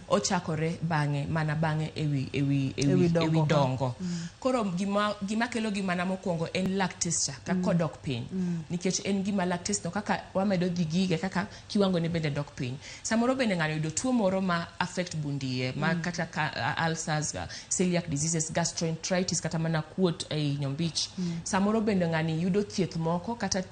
Ochakore bang'e mana bang'e ewi ewi Ewi ewi dongo ewi ka. dongo. Koro gima kelo gi mana mokwongo en lactase cha kaka odok piny nikech en gima lactase no kaka wamedo dhi gige kaka kiwango ne bende dok piny. Samoro bende ng'ano yudo tuo moro ma affect bund iye ma kata ka ulcers, celiac diseases, gastroenteritis kata mana kuot ei nyombich. Samoro bende ng'ani yudo thieth moko kata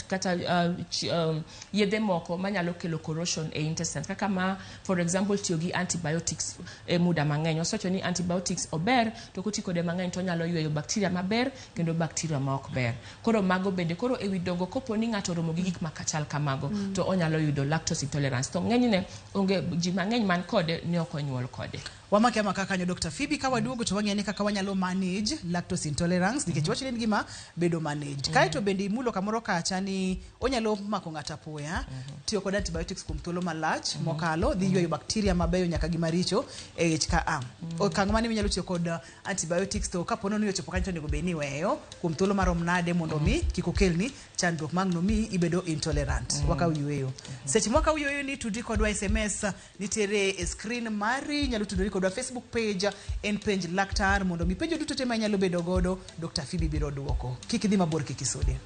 yedhe moko manyalo kelo corrosion e intestines kaka ma for example tiyo gi antibiotics e muda mang'eny. Wasewacho ni antibiotics ober to koti kode mang'eny to onyalo yweyo bacteria maber kendo bacteria ma ok ber. Koro mago bende koro ewi dongo kopo ni ng'ato oromo gi gik machal kamago to onyalo yudo lactose intolerance to ng'enyne onge ji mang'eny man kode ne ok onyuol kode. Wamake amaka kanyo Dr. Phoebe ka waduogo to wang'eyo ni kaka wanyalo manage lactose intolerance nikech wach ni en gima bedo managed. Kaeto bende imulo kamoro kacha ni onyalo mako ng'ato apoya tiyo kod antibiotics kuom thuolo malach mokalo dhi ywayo bacteria mabeyo nyaka gi maricho e ich ka a. Okang' mane minyalo tiyo kod antibiotics to kapo ni ochopo kanyo to onego bed ni iweyo kuom thuolo marom nade mondo mi kik okelni chandruok ma ang' nomi ibedo intolerant. Wakaw yueyo. Seche mwakaw yueyo ni tudri kodwa SMS nitiere e screen mari inyalo tudori kodwa Facebook page en penj laktar mondo mi penjo duto te ma inyalo bedo godo Dr. Phoebe biro duoko. Kik idhi mabor kik isudi.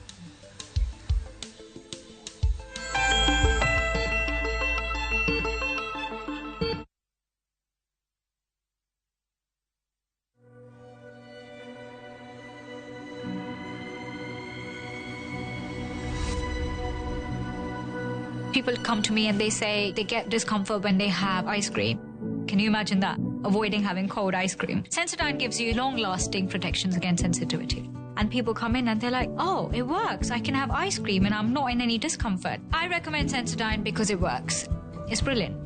People come to me and they say they get discomfort when they have ice cream. Can you imagine that? Avoiding having cold ice cream. Sensodyne gives you long lasting protections against sensitivity. And people come in and they're like, oh, it works. I can have ice cream and I'm not in any discomfort. I recommend Sensodyne because it works. It's brilliant.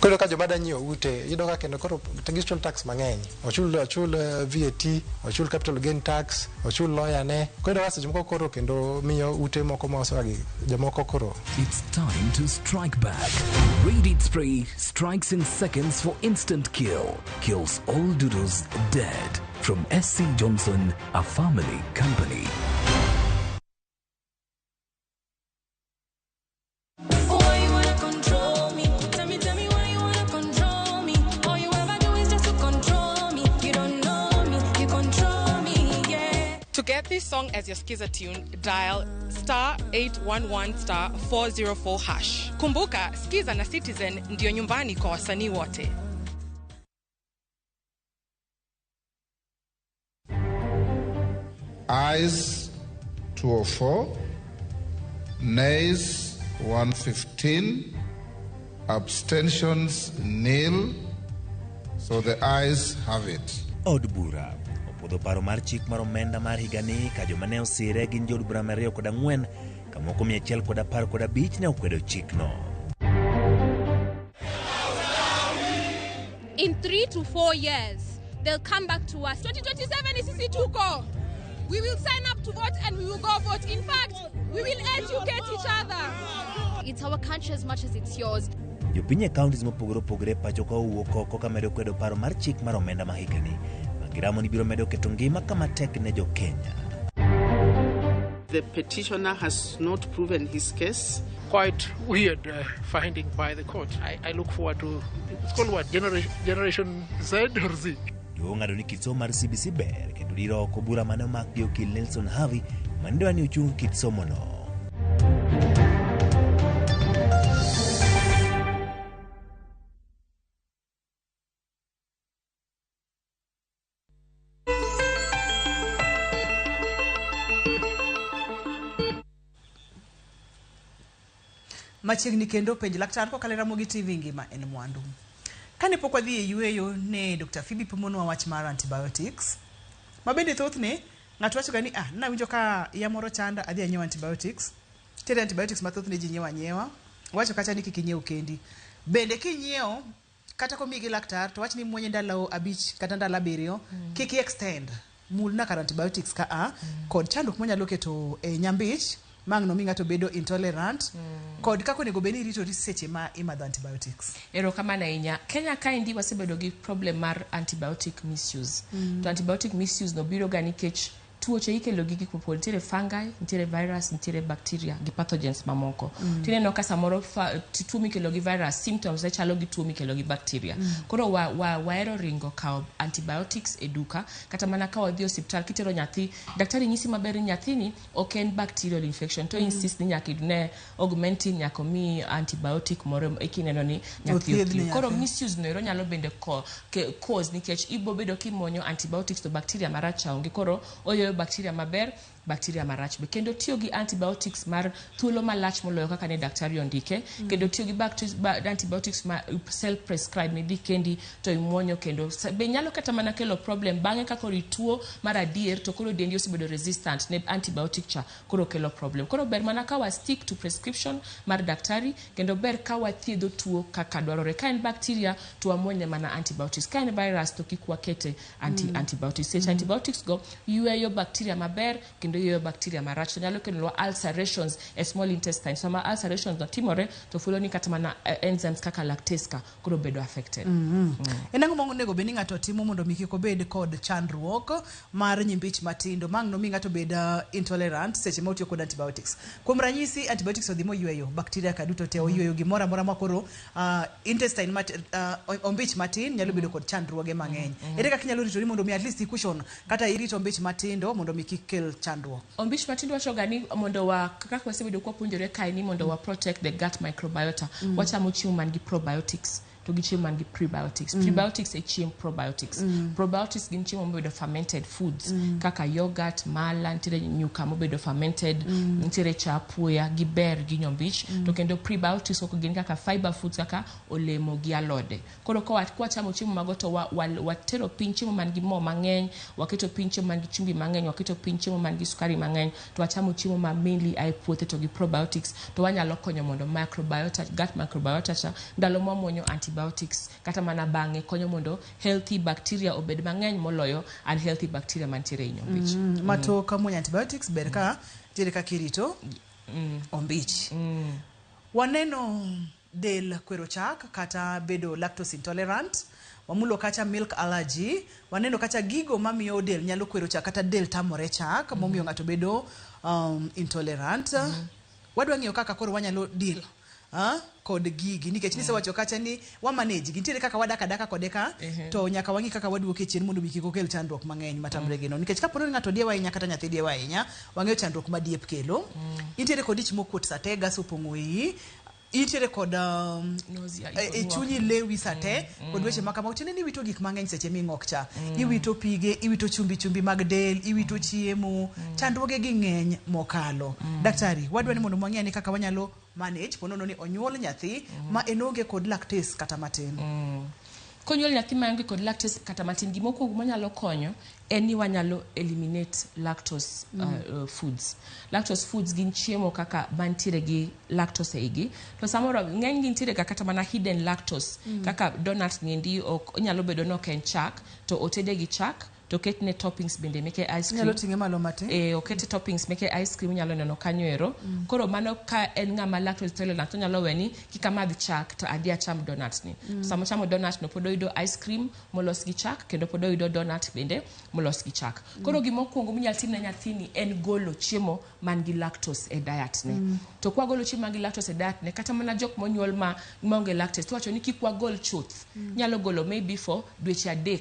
Koro ka joma da nyiewo ute iyudo ka kendo koro gichul tax mang'eny ochul VAT ochul capital gain tax ochul lawyer ne koro iyudo ka seche moko koro kendo miyo ute moko ma gi jomoko koro. It's time to strike back. Raid Spray strikes in seconds for instant kill. Kills all doodles dead. From SC Johnson, a family company. Why you wanna control me? Tell me why you wanna control me. All you ever do is just to control me. You don't know me, you control me, yeah. To get this song as your Skiza tune, dial *811*404#. Kumbuka, Skiza na Citizen ndio nyumbani kwa wasanii wote. Ayes 204, Nays 115, abstentions nil. So the ayes have it. Od bura opuodho paro mar chik mar omenda mar higani ka joma ne osire gin jood bura 204 ka moko 115 ne okwedo chikno. In 3 to 4 years, they'll come back to us. 2027 is sisi tuko. We will sign up to vote and we will go vote. In fact, we will educate each other. It's our country as much as it's yours. Jopiny e counties mopogore opogore pacho ka owuok oko ka medo kwedo paro mar chik mar omenda ma higani ma giramo ni biro medo keto ngima kama tek ne jokenya. The petitioner has not proven his case. Quite weird finding by the court. I look forward to, it's called what, Generation Z or Z? Doho ong'ado ni kit somo mar CBC ber kendo diro oko bura mane omak gi okil Nelson Havi mane dwa ni ochung kit somono. Machiegni kendo penj laktar kokalo e Ramogi TV ngima en mwandu. Kane pok wadhi e yueyo ne Dr. Phoebe pimonwa wach mar antibiotics. Ma bende thothne ng'ato wacho ga ni nawinjo ka iya moro chanda adhi anyiew antibiotics. Nitiere antibiotics ma thothne ji nyiewo anyiewa. Wacho kacha ni kik inyiew kendi. Bende kinyiewo kata komiyi gi laktar to wach ni imuonye ndalo 5 kata ndalo 7 kik i extend. Mulna kar antibiotics ka a kod chandruok monyalo keto e nyambich mang' no mi ng'ato bedo intolerant kod kaka onego bed ni iritori seche ma imadho antibiotics. Erokamano ahinya. Kenya kaendi wasebedo gi problem mar antibiotic misuse. To antibiotic misuse no biro ga nikech tuoche ikelo gi gik mopogore. Nitiere fungi, nitiere virus, nitiere bacteria gi pathogens mamoko. Tineno ka samoro tuo mikelo gi virus symptoms ne chalo gi tuo mikelo gi bacteria. Koro wahero ringo kawo antibiotics e duka kata mana ka wadhi e osiptal kitero nyathi, daktari nyisi maber ni nyathini ok en bacterial infection to insist ni nyaka ine augmentin, nyaka omiyi antibiotic moro ekineno ni nyathi Othiedhne otiyo. Koro nyathi. misuse no ero nyalo bende cause nikech ibo bedo kimonyo antibiotics to bacteria marach cha onge. Koro oyoyo bacteria maber, bacteria marach be. Kendo tiyo gi antibiotics mar thuolo malach moloyo kaka ne daktari ondike. Kendo tiyo gi antibiotics ma self prescribe midhi kendi to imuonyo kendo be nyalo kata mana kelo problem bang'e ka koro ituo mar adier to koro dendi osebedo resistant ne antibiotic cha koro kelo problem. Koro ber mana ka wa stick to prescription mar daktari kendo ber ka wathiedho tuo kaka dwarore. Ka en bacteria to wamuonye mana antibiotics. Ka en virus to kik wakete antibiotics. Seche antibiotics go yweyo bacteria maber kendo yweyo bacteria marach to nyalo kelonwa ulcerations e small intestine. Sama ulcerations no timore to fulo ni kata mana enzymes kaka lactase ka koro bedo affected. En ang'o monego bed ni ng'ato timo mondo mi kik obed kod chandruok mar nyimbich matindo mang' nomi ng'ato bed intolerant seche ma otiyo kod antibiotics? Kuom ranyisi, antibiotics odhi moyweyo bacteria ka duto te, oyweyo gimoro amora ma koro intestine ombich matin nyalo bedo kod chandruoge mang'eny. Ere kaka inyalo ritori mondo mi at least i-cushion kata irit ombich matindo mondo mi kik kel chandruok? Ombich matindo wacho ga ni mondo wa kaka wasebedo kwapuonjore kae ni mondo wa protect the gut microbiota. Wachamo chiemo man gi probiotics to gi chiemo man gi prebiotics. Prebiotics e chiemb probiotics. Probiotics gin chiemo mobedo fermented foods kaka yogurt, mala, nitiere nyuka mobedo fermented, nitiere cha apuoya, giber gi nyombich. To kendo prebiotics ok gin kaka fiber foods kaka olemo gi alode. Koro kwachamo chiemo mago to watero piny chiemo man gi mo mang'eny, waketo piny chiemo man gi chumbi mang'eny, waketo piny chiemo man gi sukari mang'eny, to wachamo chiemo ma mainly ae puothe to gi probiotics, to wanyalo konyo mondo microbiota, gut microbiota cha, ndalo mwamuonyo antibiotics kata mana bang'e konyo mondo healthy bacteria obed mang'eny moloyo unhealthy bacteria mantiere e nyombich. Ma tok muonyo antibiotics ber ka nitiere kaka irito ombich. Waneno del kwero chak kata bedo lactose intolerant, wamulo kacha milk allergy, waneno kacha gigo mamiyo del nyalo kwero chak kata del tamore chak momiyo ng'ato bedo intolerant. Wadwa ng'iyo kaka koro wanyalo deal kod gigi nikech nisewacho kacha ni wa manage gi, nitiere kaka wadak adaka kode ka to nyaka wang'i kaka waduoke chien mondo mi kik okel chandruok mang'eny matamre gino, nikech kapo ni ng'ato diewo ahinya kata nyathi diewo ahinya, wang'eyo chandruok ma diep kelo. Nitiere kod ich mokuot sate, gas opong'o iyi, intiere kod Nausea, e chunyi lewi sate kod weche ma kamago, tiende ni iwito gik mang'eny seche ming'ok cha. Iwito pige, iwito chumbi chumbi mag del, iwito chiemo, chandruoge gi ng'eny mokalo. Daktari, wadwa ni mondo wang'e ni kaka wanyalo manage ponono ni onyuol nyathi ma en onge kod lactase kata matin. Konyuol nyathi ma onge kod lactase kata matin, gimokwongo manyalo konyo en ni wanyalo eliminate lactose foods. Lactose foods gin chiemo kaka mantiere gi lactose e igi. To samoro ng'eny gi nitiere ga kata mana hidden lactose. Kaka donut niendi ok onyalo bedo ni ok en chak to otede gi chak To oketne toppings bende meke ice cream. Inyalo ting'e malo matin. Eh, okete toppings meke ice cream inyalo neno kanyo ero. Koro mano ka en ng'ama lactose intolerant onyalo we ni kik amadh chak to adhi acham donut ni. Sama ochamo donut no pod oyudo ice cream molos gi chak kendo pod oyudo donut bende molos gi chak. Koro gima okuongo minyalo tim ne nyathini en golo chiemo man gi lactose e diet ne. To kwagolo chiemo man gi lactose e diet ne kata mana jok monyuol ma maonge lactose tiwacho ni kik wagol chuth. Nyalo golo maybe for dweche 3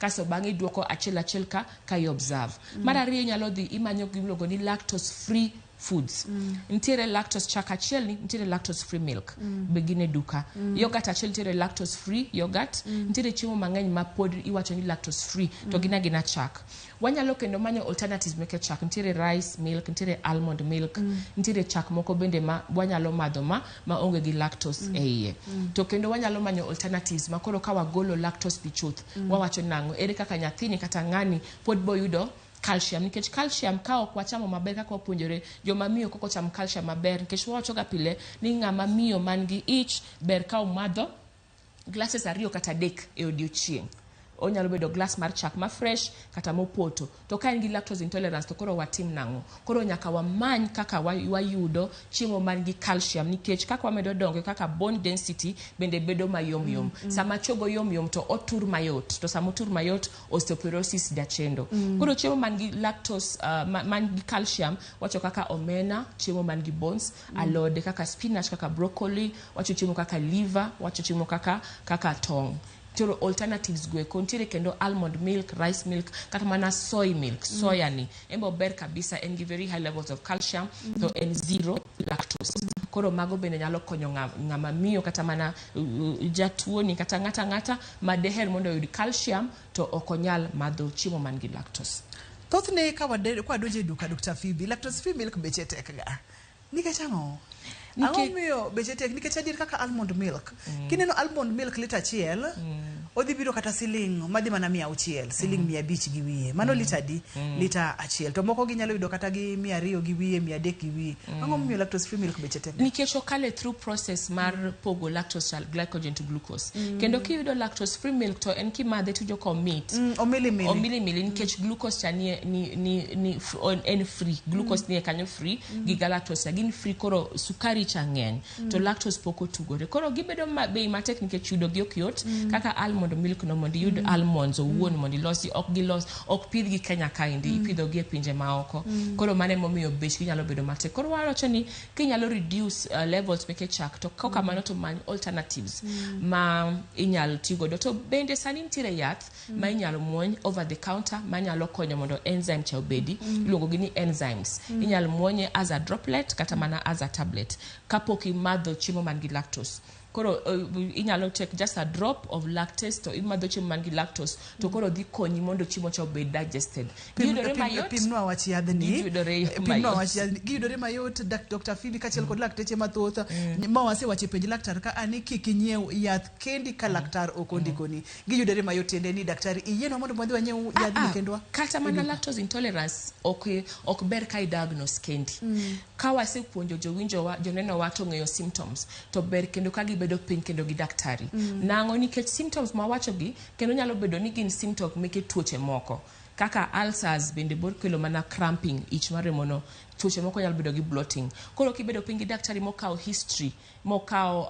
kasto bang'e iduoko achiel achiel ka i observe. Mar ariyo inyalo dhi imanyo gimiluongo ni lactose free foods. Nitiere lactose chak achiel ni nitiere lactose free milk. Be gin e duka. Yogurt achiel nitiere lactose free yogurt. Nitiere chiemo mang'eny ma pod iwacho ni lactose free to gin agina chak. Wanyalo kendo manyo alternatives meke chak. Nitiere rice milk, nitiere almond milk, nitiere chak moko bende ma wanyalo madho ma maonge gi lactose e iye. To kendo wanyalo manyo alternatives ma koro ka wagolo lactose bi chuth, wawacho nang'o? Ere kaka nyathini kata ng'ani pod boyudo calcium nikech calcium ka ok wachamo maber kaka wapuonjore joma miyo kok ocham calcium maber nikech wawacho ga pile ni ng'ama miyo man gi ich ber ka omadho glasses 2 kata 3 e odiochieng'. Onyalo bedo glass mar chak ma fresh kata mopoto. To ka en gi lactose intolerance to koro watim nang'o? Koro nyaka wamany kaka wayudo chiemo man gi calcium nikech kaka wamedo dongo kaka bone density bende bedo mayom yom. Sama chogo yom yom to otur mayot. To sama otur mayot osteoporosis jachendo. Koro chiemo man gi lactose man gi calcium wacho kaka omena, chiemo man gi bones, alode kaka spinach, kaka broccoli, wacho chiemo kaka liver, wacho chiemo kaka tong'. Nitiere alternatives go eko, nitiere kendo almond milk, rice milk, kata mana soy milk, soya ni. En be ober kabisa, en gi very high levels of calcium, to en zero lactose. Koro mago bende nyalo konyo ng'ama miyo kata mana jatuo ni kata ng'ata ng'ata ma deher mondo oyud calcium to ok onyal madho chiemo man gi lactose. Thothne ka wadonjo e duka Dr. Phoebe, lactose free milk beche tek ga. Nikech ang'o? Ang'o miyo beche tek? Nikech adier kaka almond milk. Kineno almond milk lita 1, odhi biro kata siling madhi mana 600, siling 500 gi wiye. Mano lita adi? Lita 1. To moko ginyalo yudo kata gi 200 gi wiye, 300 gi wiye. Ang'o momiyo lactose free milk beche tek? Nikech okale through process mar pogo lactose glycogen to glucose. Kendo kiyudo lactose free milk to en kimadhe to iwinjo ka omit. Omilimili. Omilimili nikech glucose cha ni en free. Glucose nie kanyo free, gi galactose cha gin free koro sukari cha ng'eny. To lactose pok otugore. Koro gibedo bei matek nikech yudo gi ok yot. Kaka almond milk no mondo iyud almonds owuon mondo ilosi, ok gilos, ok pidhgi Kenya kaendi, ipidho gi e pinje maoko. Koro mano emomiyo bechgi nyalo bedo matek. Koro wawacho ni kinyalo reduce levels meke chak to kok kamano to many alternatives ma inyalo tigodo. To bende sani nitiere yath ma inyalo muony over the counter manyalo konyo mondo enzyme cha obedi. Iluongo gi ni enzymes. Inyalo muonye as a droplet kata mana as a tablet kapok imadho chiemo man gi lactose. Koro inyalo take just a drop of lactase to imadho chiemo man gi lactose to koro dhi konyi mondo chiemo cha obed digested. Giyudore mayot. Pimnwa wach yadhni. Giyudore Pimnwa mayot. wach yadhni. Giyudore mayot Dr. Phoebe kaachiel kod lakteche mathoth. Ma wasewacho e penj laktar ka ani kik inyiew yath kendi ka laktar ok ondikoni. Giyudore mayot tiende ni daktari iyienwa mondo wadhi wanyiew yadhni kendwa. Kata mana lactose intolerance ok ber ka i-diagnose kendi. Ka wasepuonjo jowinjowa, jonenowa to ng'eyo symptoms to ber kendo ka gibedo piny kendo gi daktari. Nang'o nikech symptoms mawacho gi kendo nyalo bedo ni gin symptoms meke tuoche moko. Kaka ulcers bende bor kelo mana cramping ich maremono, tuoche moko nyalo bedo gi bloating. Koro kibedo piny gi daktari mokawo history, mokawo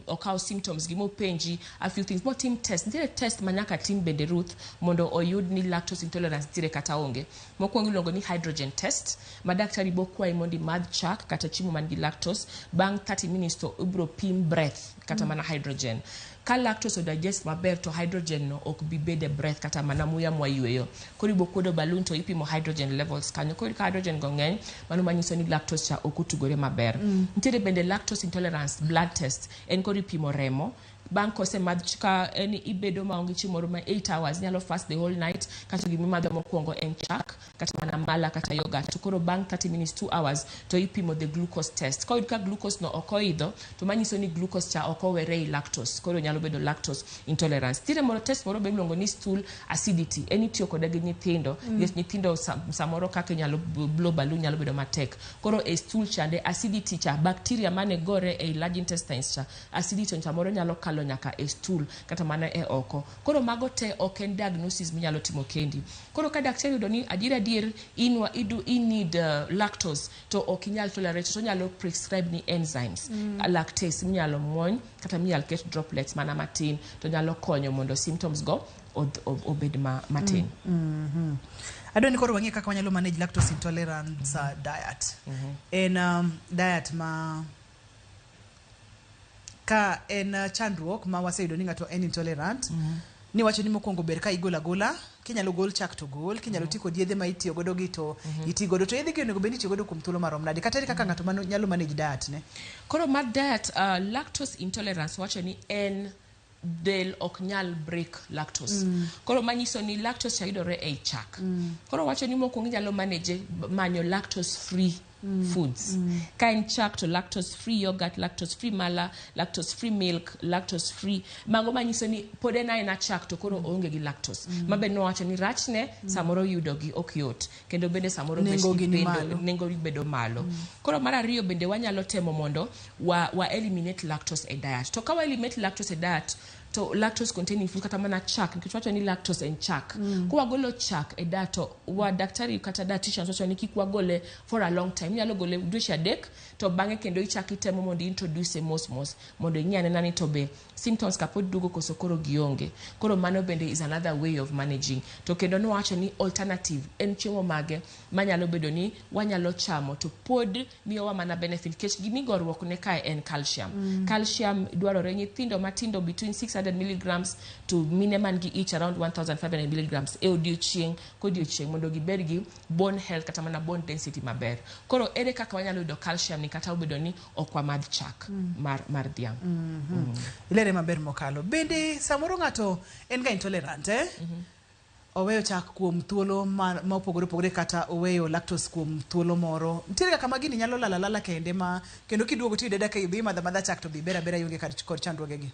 okawo symptoms gi mopenji a few things, motim test. Nitiere test ma nyaka tim bende Ruth mondo oyud ni lactose intolerance nitiere kata onge. Mokwongo iluongo ni hydrogen test, ma daktari bo kwayi mondo imadh chak kata chiemo man gi lactose, bang' 30 minutes to ibro pim breath kata mana hydrogen. Ka lactose odigest maber to hydrogen no ok bi bedo e breath kata mana muya mwayweyo. Koro ibo kuodo balloon to ipimo hydrogen levels kanyo. Koro ka hydrogen go ng'eny, mano manyiso ni lactose cha ok otugore maber. Nitiere bende lactose intolerance blood test, en koro ipimo remo. Bang' kosemadh ka en ibedo maonge chiemo moro ma 8 hours, inyalo fast the whole night, kasto gimimadho mokwongo en chak, kata mana mala kata yogurt. To koro bang' 30 minutes, 2 hours, to ipimo the glucose test. Koyud ka glucose no ok oidho, to manyiso ni glucose cha ok owere ei lactose, koro nyalo bedo lactose intolerance. Nitiere moro test moro be iluongo ni stool acidity, en itiyo kode gi nyithindo, nikech nyithindo samoro kaka inyalo blow balloon nyalo bedo matek. Koro e stool chande acidity cha, bacteria mane gore ei large intestines cha, acidity samoro nyalo kalo mokalo nyaka e stool kata mana e oko. Koro mago te ok en diagnosis minyalo timo kendi. Koro ka daktari oyudo ni adier adier in wa idu i need lactose to ok inyal tolerate, to onyalo prescribe ni enzymes, lactase minyalo muony kata minyalo ket droplets mana matin to nyalo konyo mondo symptoms go obed matin. Adwa ni koro wang'e kaka wanyalo manage lactose intolerance diet. En diet ma ka en chandruok ma waseyudo ni ng'ato en intolerant, ni wacho ni mokwongo ber ka igolo agola, kinyalo gol chak to gol, kinyalo ti kod yedhe ma itiyo godo gi to iti godo, to yedhe gi onego bed ni itiyo godo kuom thuolo marom nade, kata ere kaka ng'ato mano nyalo manage diet ne? Koro mar diet, lactose intolerance wacho ni en del ok nyal break lactose. Koro manyiso ni lactose cha yudore ei chak. Koro wacho ni mokwongo inyalo manage manyo lactose free foods. Ka en chak to lactose free yogurt, lactose free mala, lactose free milk, lactose free. Mago manyiso ni pod en aena chak to koro oonge gi lactose. Ma be nowacho ni rachne samoro yudo gi ok yot. Kendo bende samoro bech Nengo gi ni malo. Nengo gi bedo malo. Koro mar ariyo bende wanyalo temo mondo wa eliminate lactose e diet. To ka wa eliminate lactose e diet, to lactose containing food kata mana chak, nikech wacho ni lactose en chak. Ka wagolo chak e diet to wa daktari kata dietitians wacho ni kik wagole for a long time. Inyalo gole dweche 3 to bang'e kendo ichak itemo mondo introduce mos mos mondo ing'i anena ni to be symptoms ka pod duogo koso koro gionge. Koro mano bende is another way of managing. To kendo nowacho ni alternative en chiemo mage manyalo bedo ni wanyalo chamo to pod miyowa mana benefit, nikech gimigoruok ne kae en calcium. Calcium dwarore nyithindo matindo between 600 milligrams to mine man gi ich around 1500 milligrams e odiochieng' kodiochieng' mondo gibed gi bone health kata mana bone density maber. Koro ere kaka wanyalo yudo calcium ni kata obedo ni ok wamadh chak mar dhiang'? Ilere maber mokalo. Bende samoro ng'ato en ga intolerant, eh? Oweyo chak kuom thuolo ma opogore opogore kata oweyo lactose kuom thuolo moro. Nitiere kaka ma gini nyalo lal alala kende ma kendo kiduogo tiyude ka ibi madho amadha chak to be iber abera ionge kod chandruoge gi.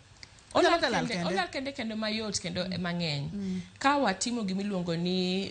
Onyalo Olal ga lal kende, kende. Olal kende kendo mayot kendo mang'eny. Ka watimo gimiluongo ni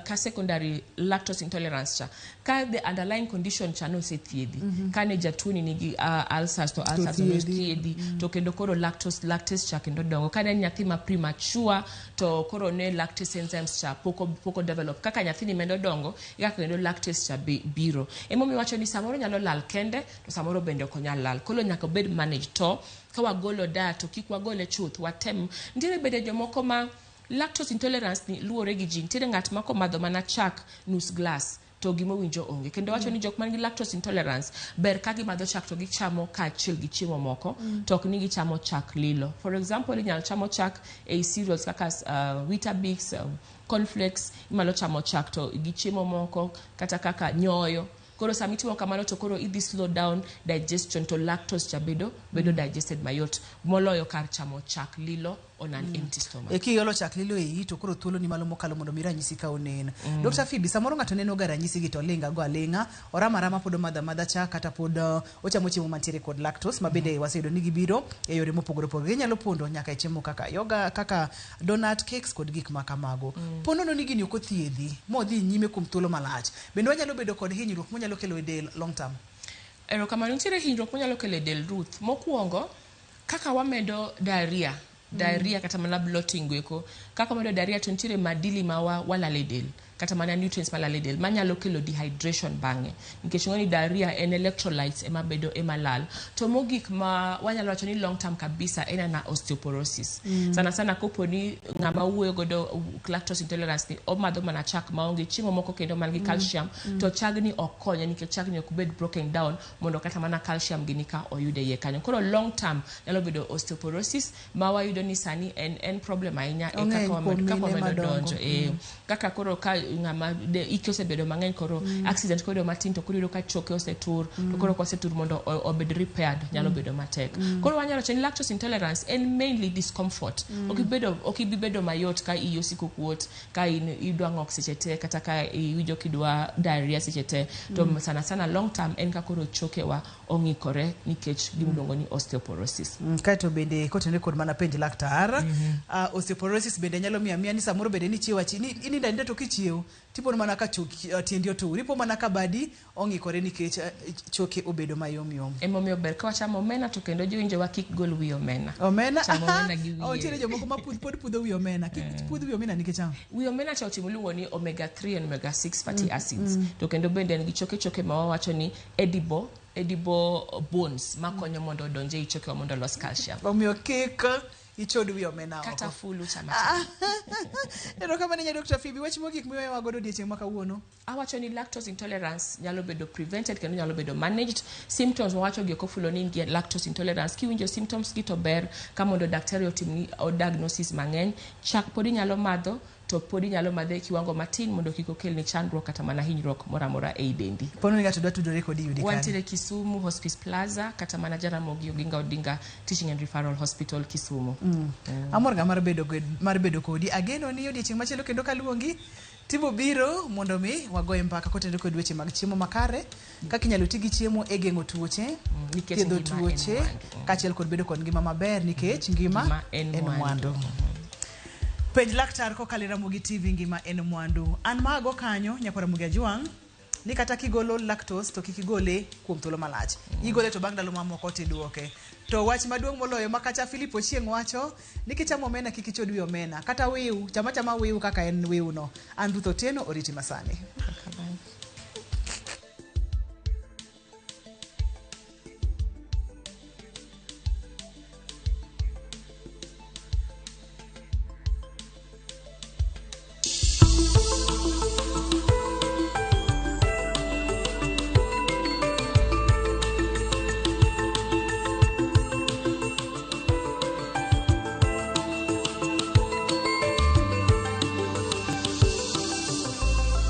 ka secondary lactose intolerance cha, ka the underlying condition cha nosethiedhi, ka ne jatuoni nigi ulcers to ulcers thiedhi. nosethiedhi, to kendo koro lactase cha kendo dongo. Ka ne en nyathi ma premature to koro ne lactase enzymes cha pok o develop. Kaka nyathini medo dongo, e kaka kendo lactase cha biro. Emomiyo wacho ni samoro nyalo lal kende to samoro bende ok onyal lal. Koro nyaka obed managed, to ka wagolo diet to kik wagole chuth, watem. Nitiere bende jomoko ma lactose intolerance ni luwore gi ji. Nitiere ng'at ma komadho mana chak nus glass to gimowinjo onge. Kendo wacho ni jok man gi lactose intolerance ber ka gimadho chak to gichamo kaachiel gi chiemo moko, to ok ni gichamo chak lilo. For example, inyalo chamo chak ei cereals kaka Weetabix, cornflakes, inyalo chamo chak to gi chiemo moko kata kaka nyoyo. Koro sama itimo kamano to koro idhi slow down digestion to lactose cha bedo digested mayot moloyo kar chamo chak lilo on an empty stomach. E kiolo chak lilo e iyi to koro thuolo ni malo mokalo mondo mi ranyisi ka onen. Dr. Phoebe, samoro ng'ato neno ga ranyisi gi to olinga go aling'a, orama arama pod omadho amadha chak kata pod ochamo chiemo mantiere kod lactose ma bende waseyudo ni gibiro e yore mopogore opogore. Ginyalo pondo nyaka e chiemo kaka yoga, kaka donut cakes kod gik ma kamago. Po nono ni gini ok othiedhi modhi nyime kuom thuolo malach, bende wanyalo bedo kod hinyruok monyalo kelo e del long term? Erokamano, nitiere hinyruok monyalo kelo e del, Ruth. Mokwongo, kaka wamedo diarrhea, diarrhea kata mana bloating goeko, kaka wamedo diarrhea to nitiere madili ma walalo e del, kata mana nutrients malalo e del manyalo kelo dehydration bang'e, nikech ing'eyo ni diarrhea en electrolytes ema bedo ema lal. To mogik ma wanyalo wacho ni long term kabisa en ana osteoporosis. Sana sana kopo ni ng'ama wuoyo godo lactose intolerance ni omadho mana chak maonge chiemo moko kendo man gi calcium, to chagni ok konye nikech chagni ok bed broken down mondo kata mana calcium gini ka oyud e iye kanyo. Koro long term nyalo bedo osteoporosis ma wayudo ni sani en problem ahinya e Ong'eny kaka kuom wamedo, kaka mine wamedo madongo. donjo e kaka koro ka ng'ama ike osebedo mang'eny, koro accident koyudo matin to koro iyudo ka choke osetur, to koro kosetur mondo obed repaired nyalo bedo matek. Koro wanyalo wacho ni lactose intolerance en mainly discomfort. Ok ibi bedo mayot ka iyi osiko kuot, ka in idwa ng'ok seche te, kata ka iwinjo kidwa diarrhea seche te, to sana sana long term en ka koro chokewa ong'ikore nikech gimiluongo ni osteoporosis. Kaeto bende kotenore kod mana penj laktar, osteoporosis bende nyalo miyo amiya ni samoro bende ni chiewo ni inindo aninda to kichiewo wiu tipo mana ka choki tiendi otur ipo mana ka badi ong'ikore nikech choke obedo mayom yom. Emomiyo ber ka wachamo omena to kendo jowinjowa kik gol wi omena. Omena Chamo omena gi Oh, wiye. nitiere jomoko ma pod pudho wi omena kik pudh wi omena nikech ang'o? Wi omena cha otimo iluongo ni omega 3 and omega 6 fatty acids. Mm. To kendo bende en gi choke choke ma wawacho ni edible bones makonyo mondo odonj ei chokewa mondo olos calcium. Omiyo kik ichod wi omena oko. Kata fulu chama. Erokamano nya Dr. Phoebe, wach mogik miweyowa godo odiochieng' ma kawuono. Awacho ni lactose intolerance nyalo bedo prevented kendo nyalo bedo managed. Symptoms wawacho gi ok ofulo ni in gi lactose intolerance. Kiwinjo symptoms gi to ber ka mondo daktari otimni diagnosis mang'eny. Chak pod inyalo madho to pod inyalo madhe e kiwango matin mondo kik okelni chandruok kata mana hinyruok moro amora ei dendi. Pono ni ng'ato dwa tudore kodi yudi kanye? Wantiere Kisumu Hospice Plaza kata mana Jaramogi Oginga Odinga Teaching and Referral Hospital Kisumu. Amor ga mar bedo kodi. Ageno ni odiochieng' machielo kendo kaluongi tibo biro mondo mi wagoye mbaka kotenore kod weche mag chiemo makare, kaka inyalo ti gi chiemo e geng'o tuoche, Nikech thiedho ngima en tuoche, mwandu. Kaachiel kod bedo kod ngima maber nikech ngima Ngima en en mwandu. mwandu. Penj laktar kokalo e Ramogi TV, ngima en mwandu. An mago kanyo nyakwa Ramogi Ajwang' ni kata kigolo lactose to kik igole kuom thuolo malach. Igole to bang' ndalo mamoko tiduoke. To wach maduong' moloyo ma kata Philip Ochieng' wacho ni kichamo omena kik ichod wi omena kata wiu chama chama wiu kaka en wiu no. An Ruth Otieno oriti masani.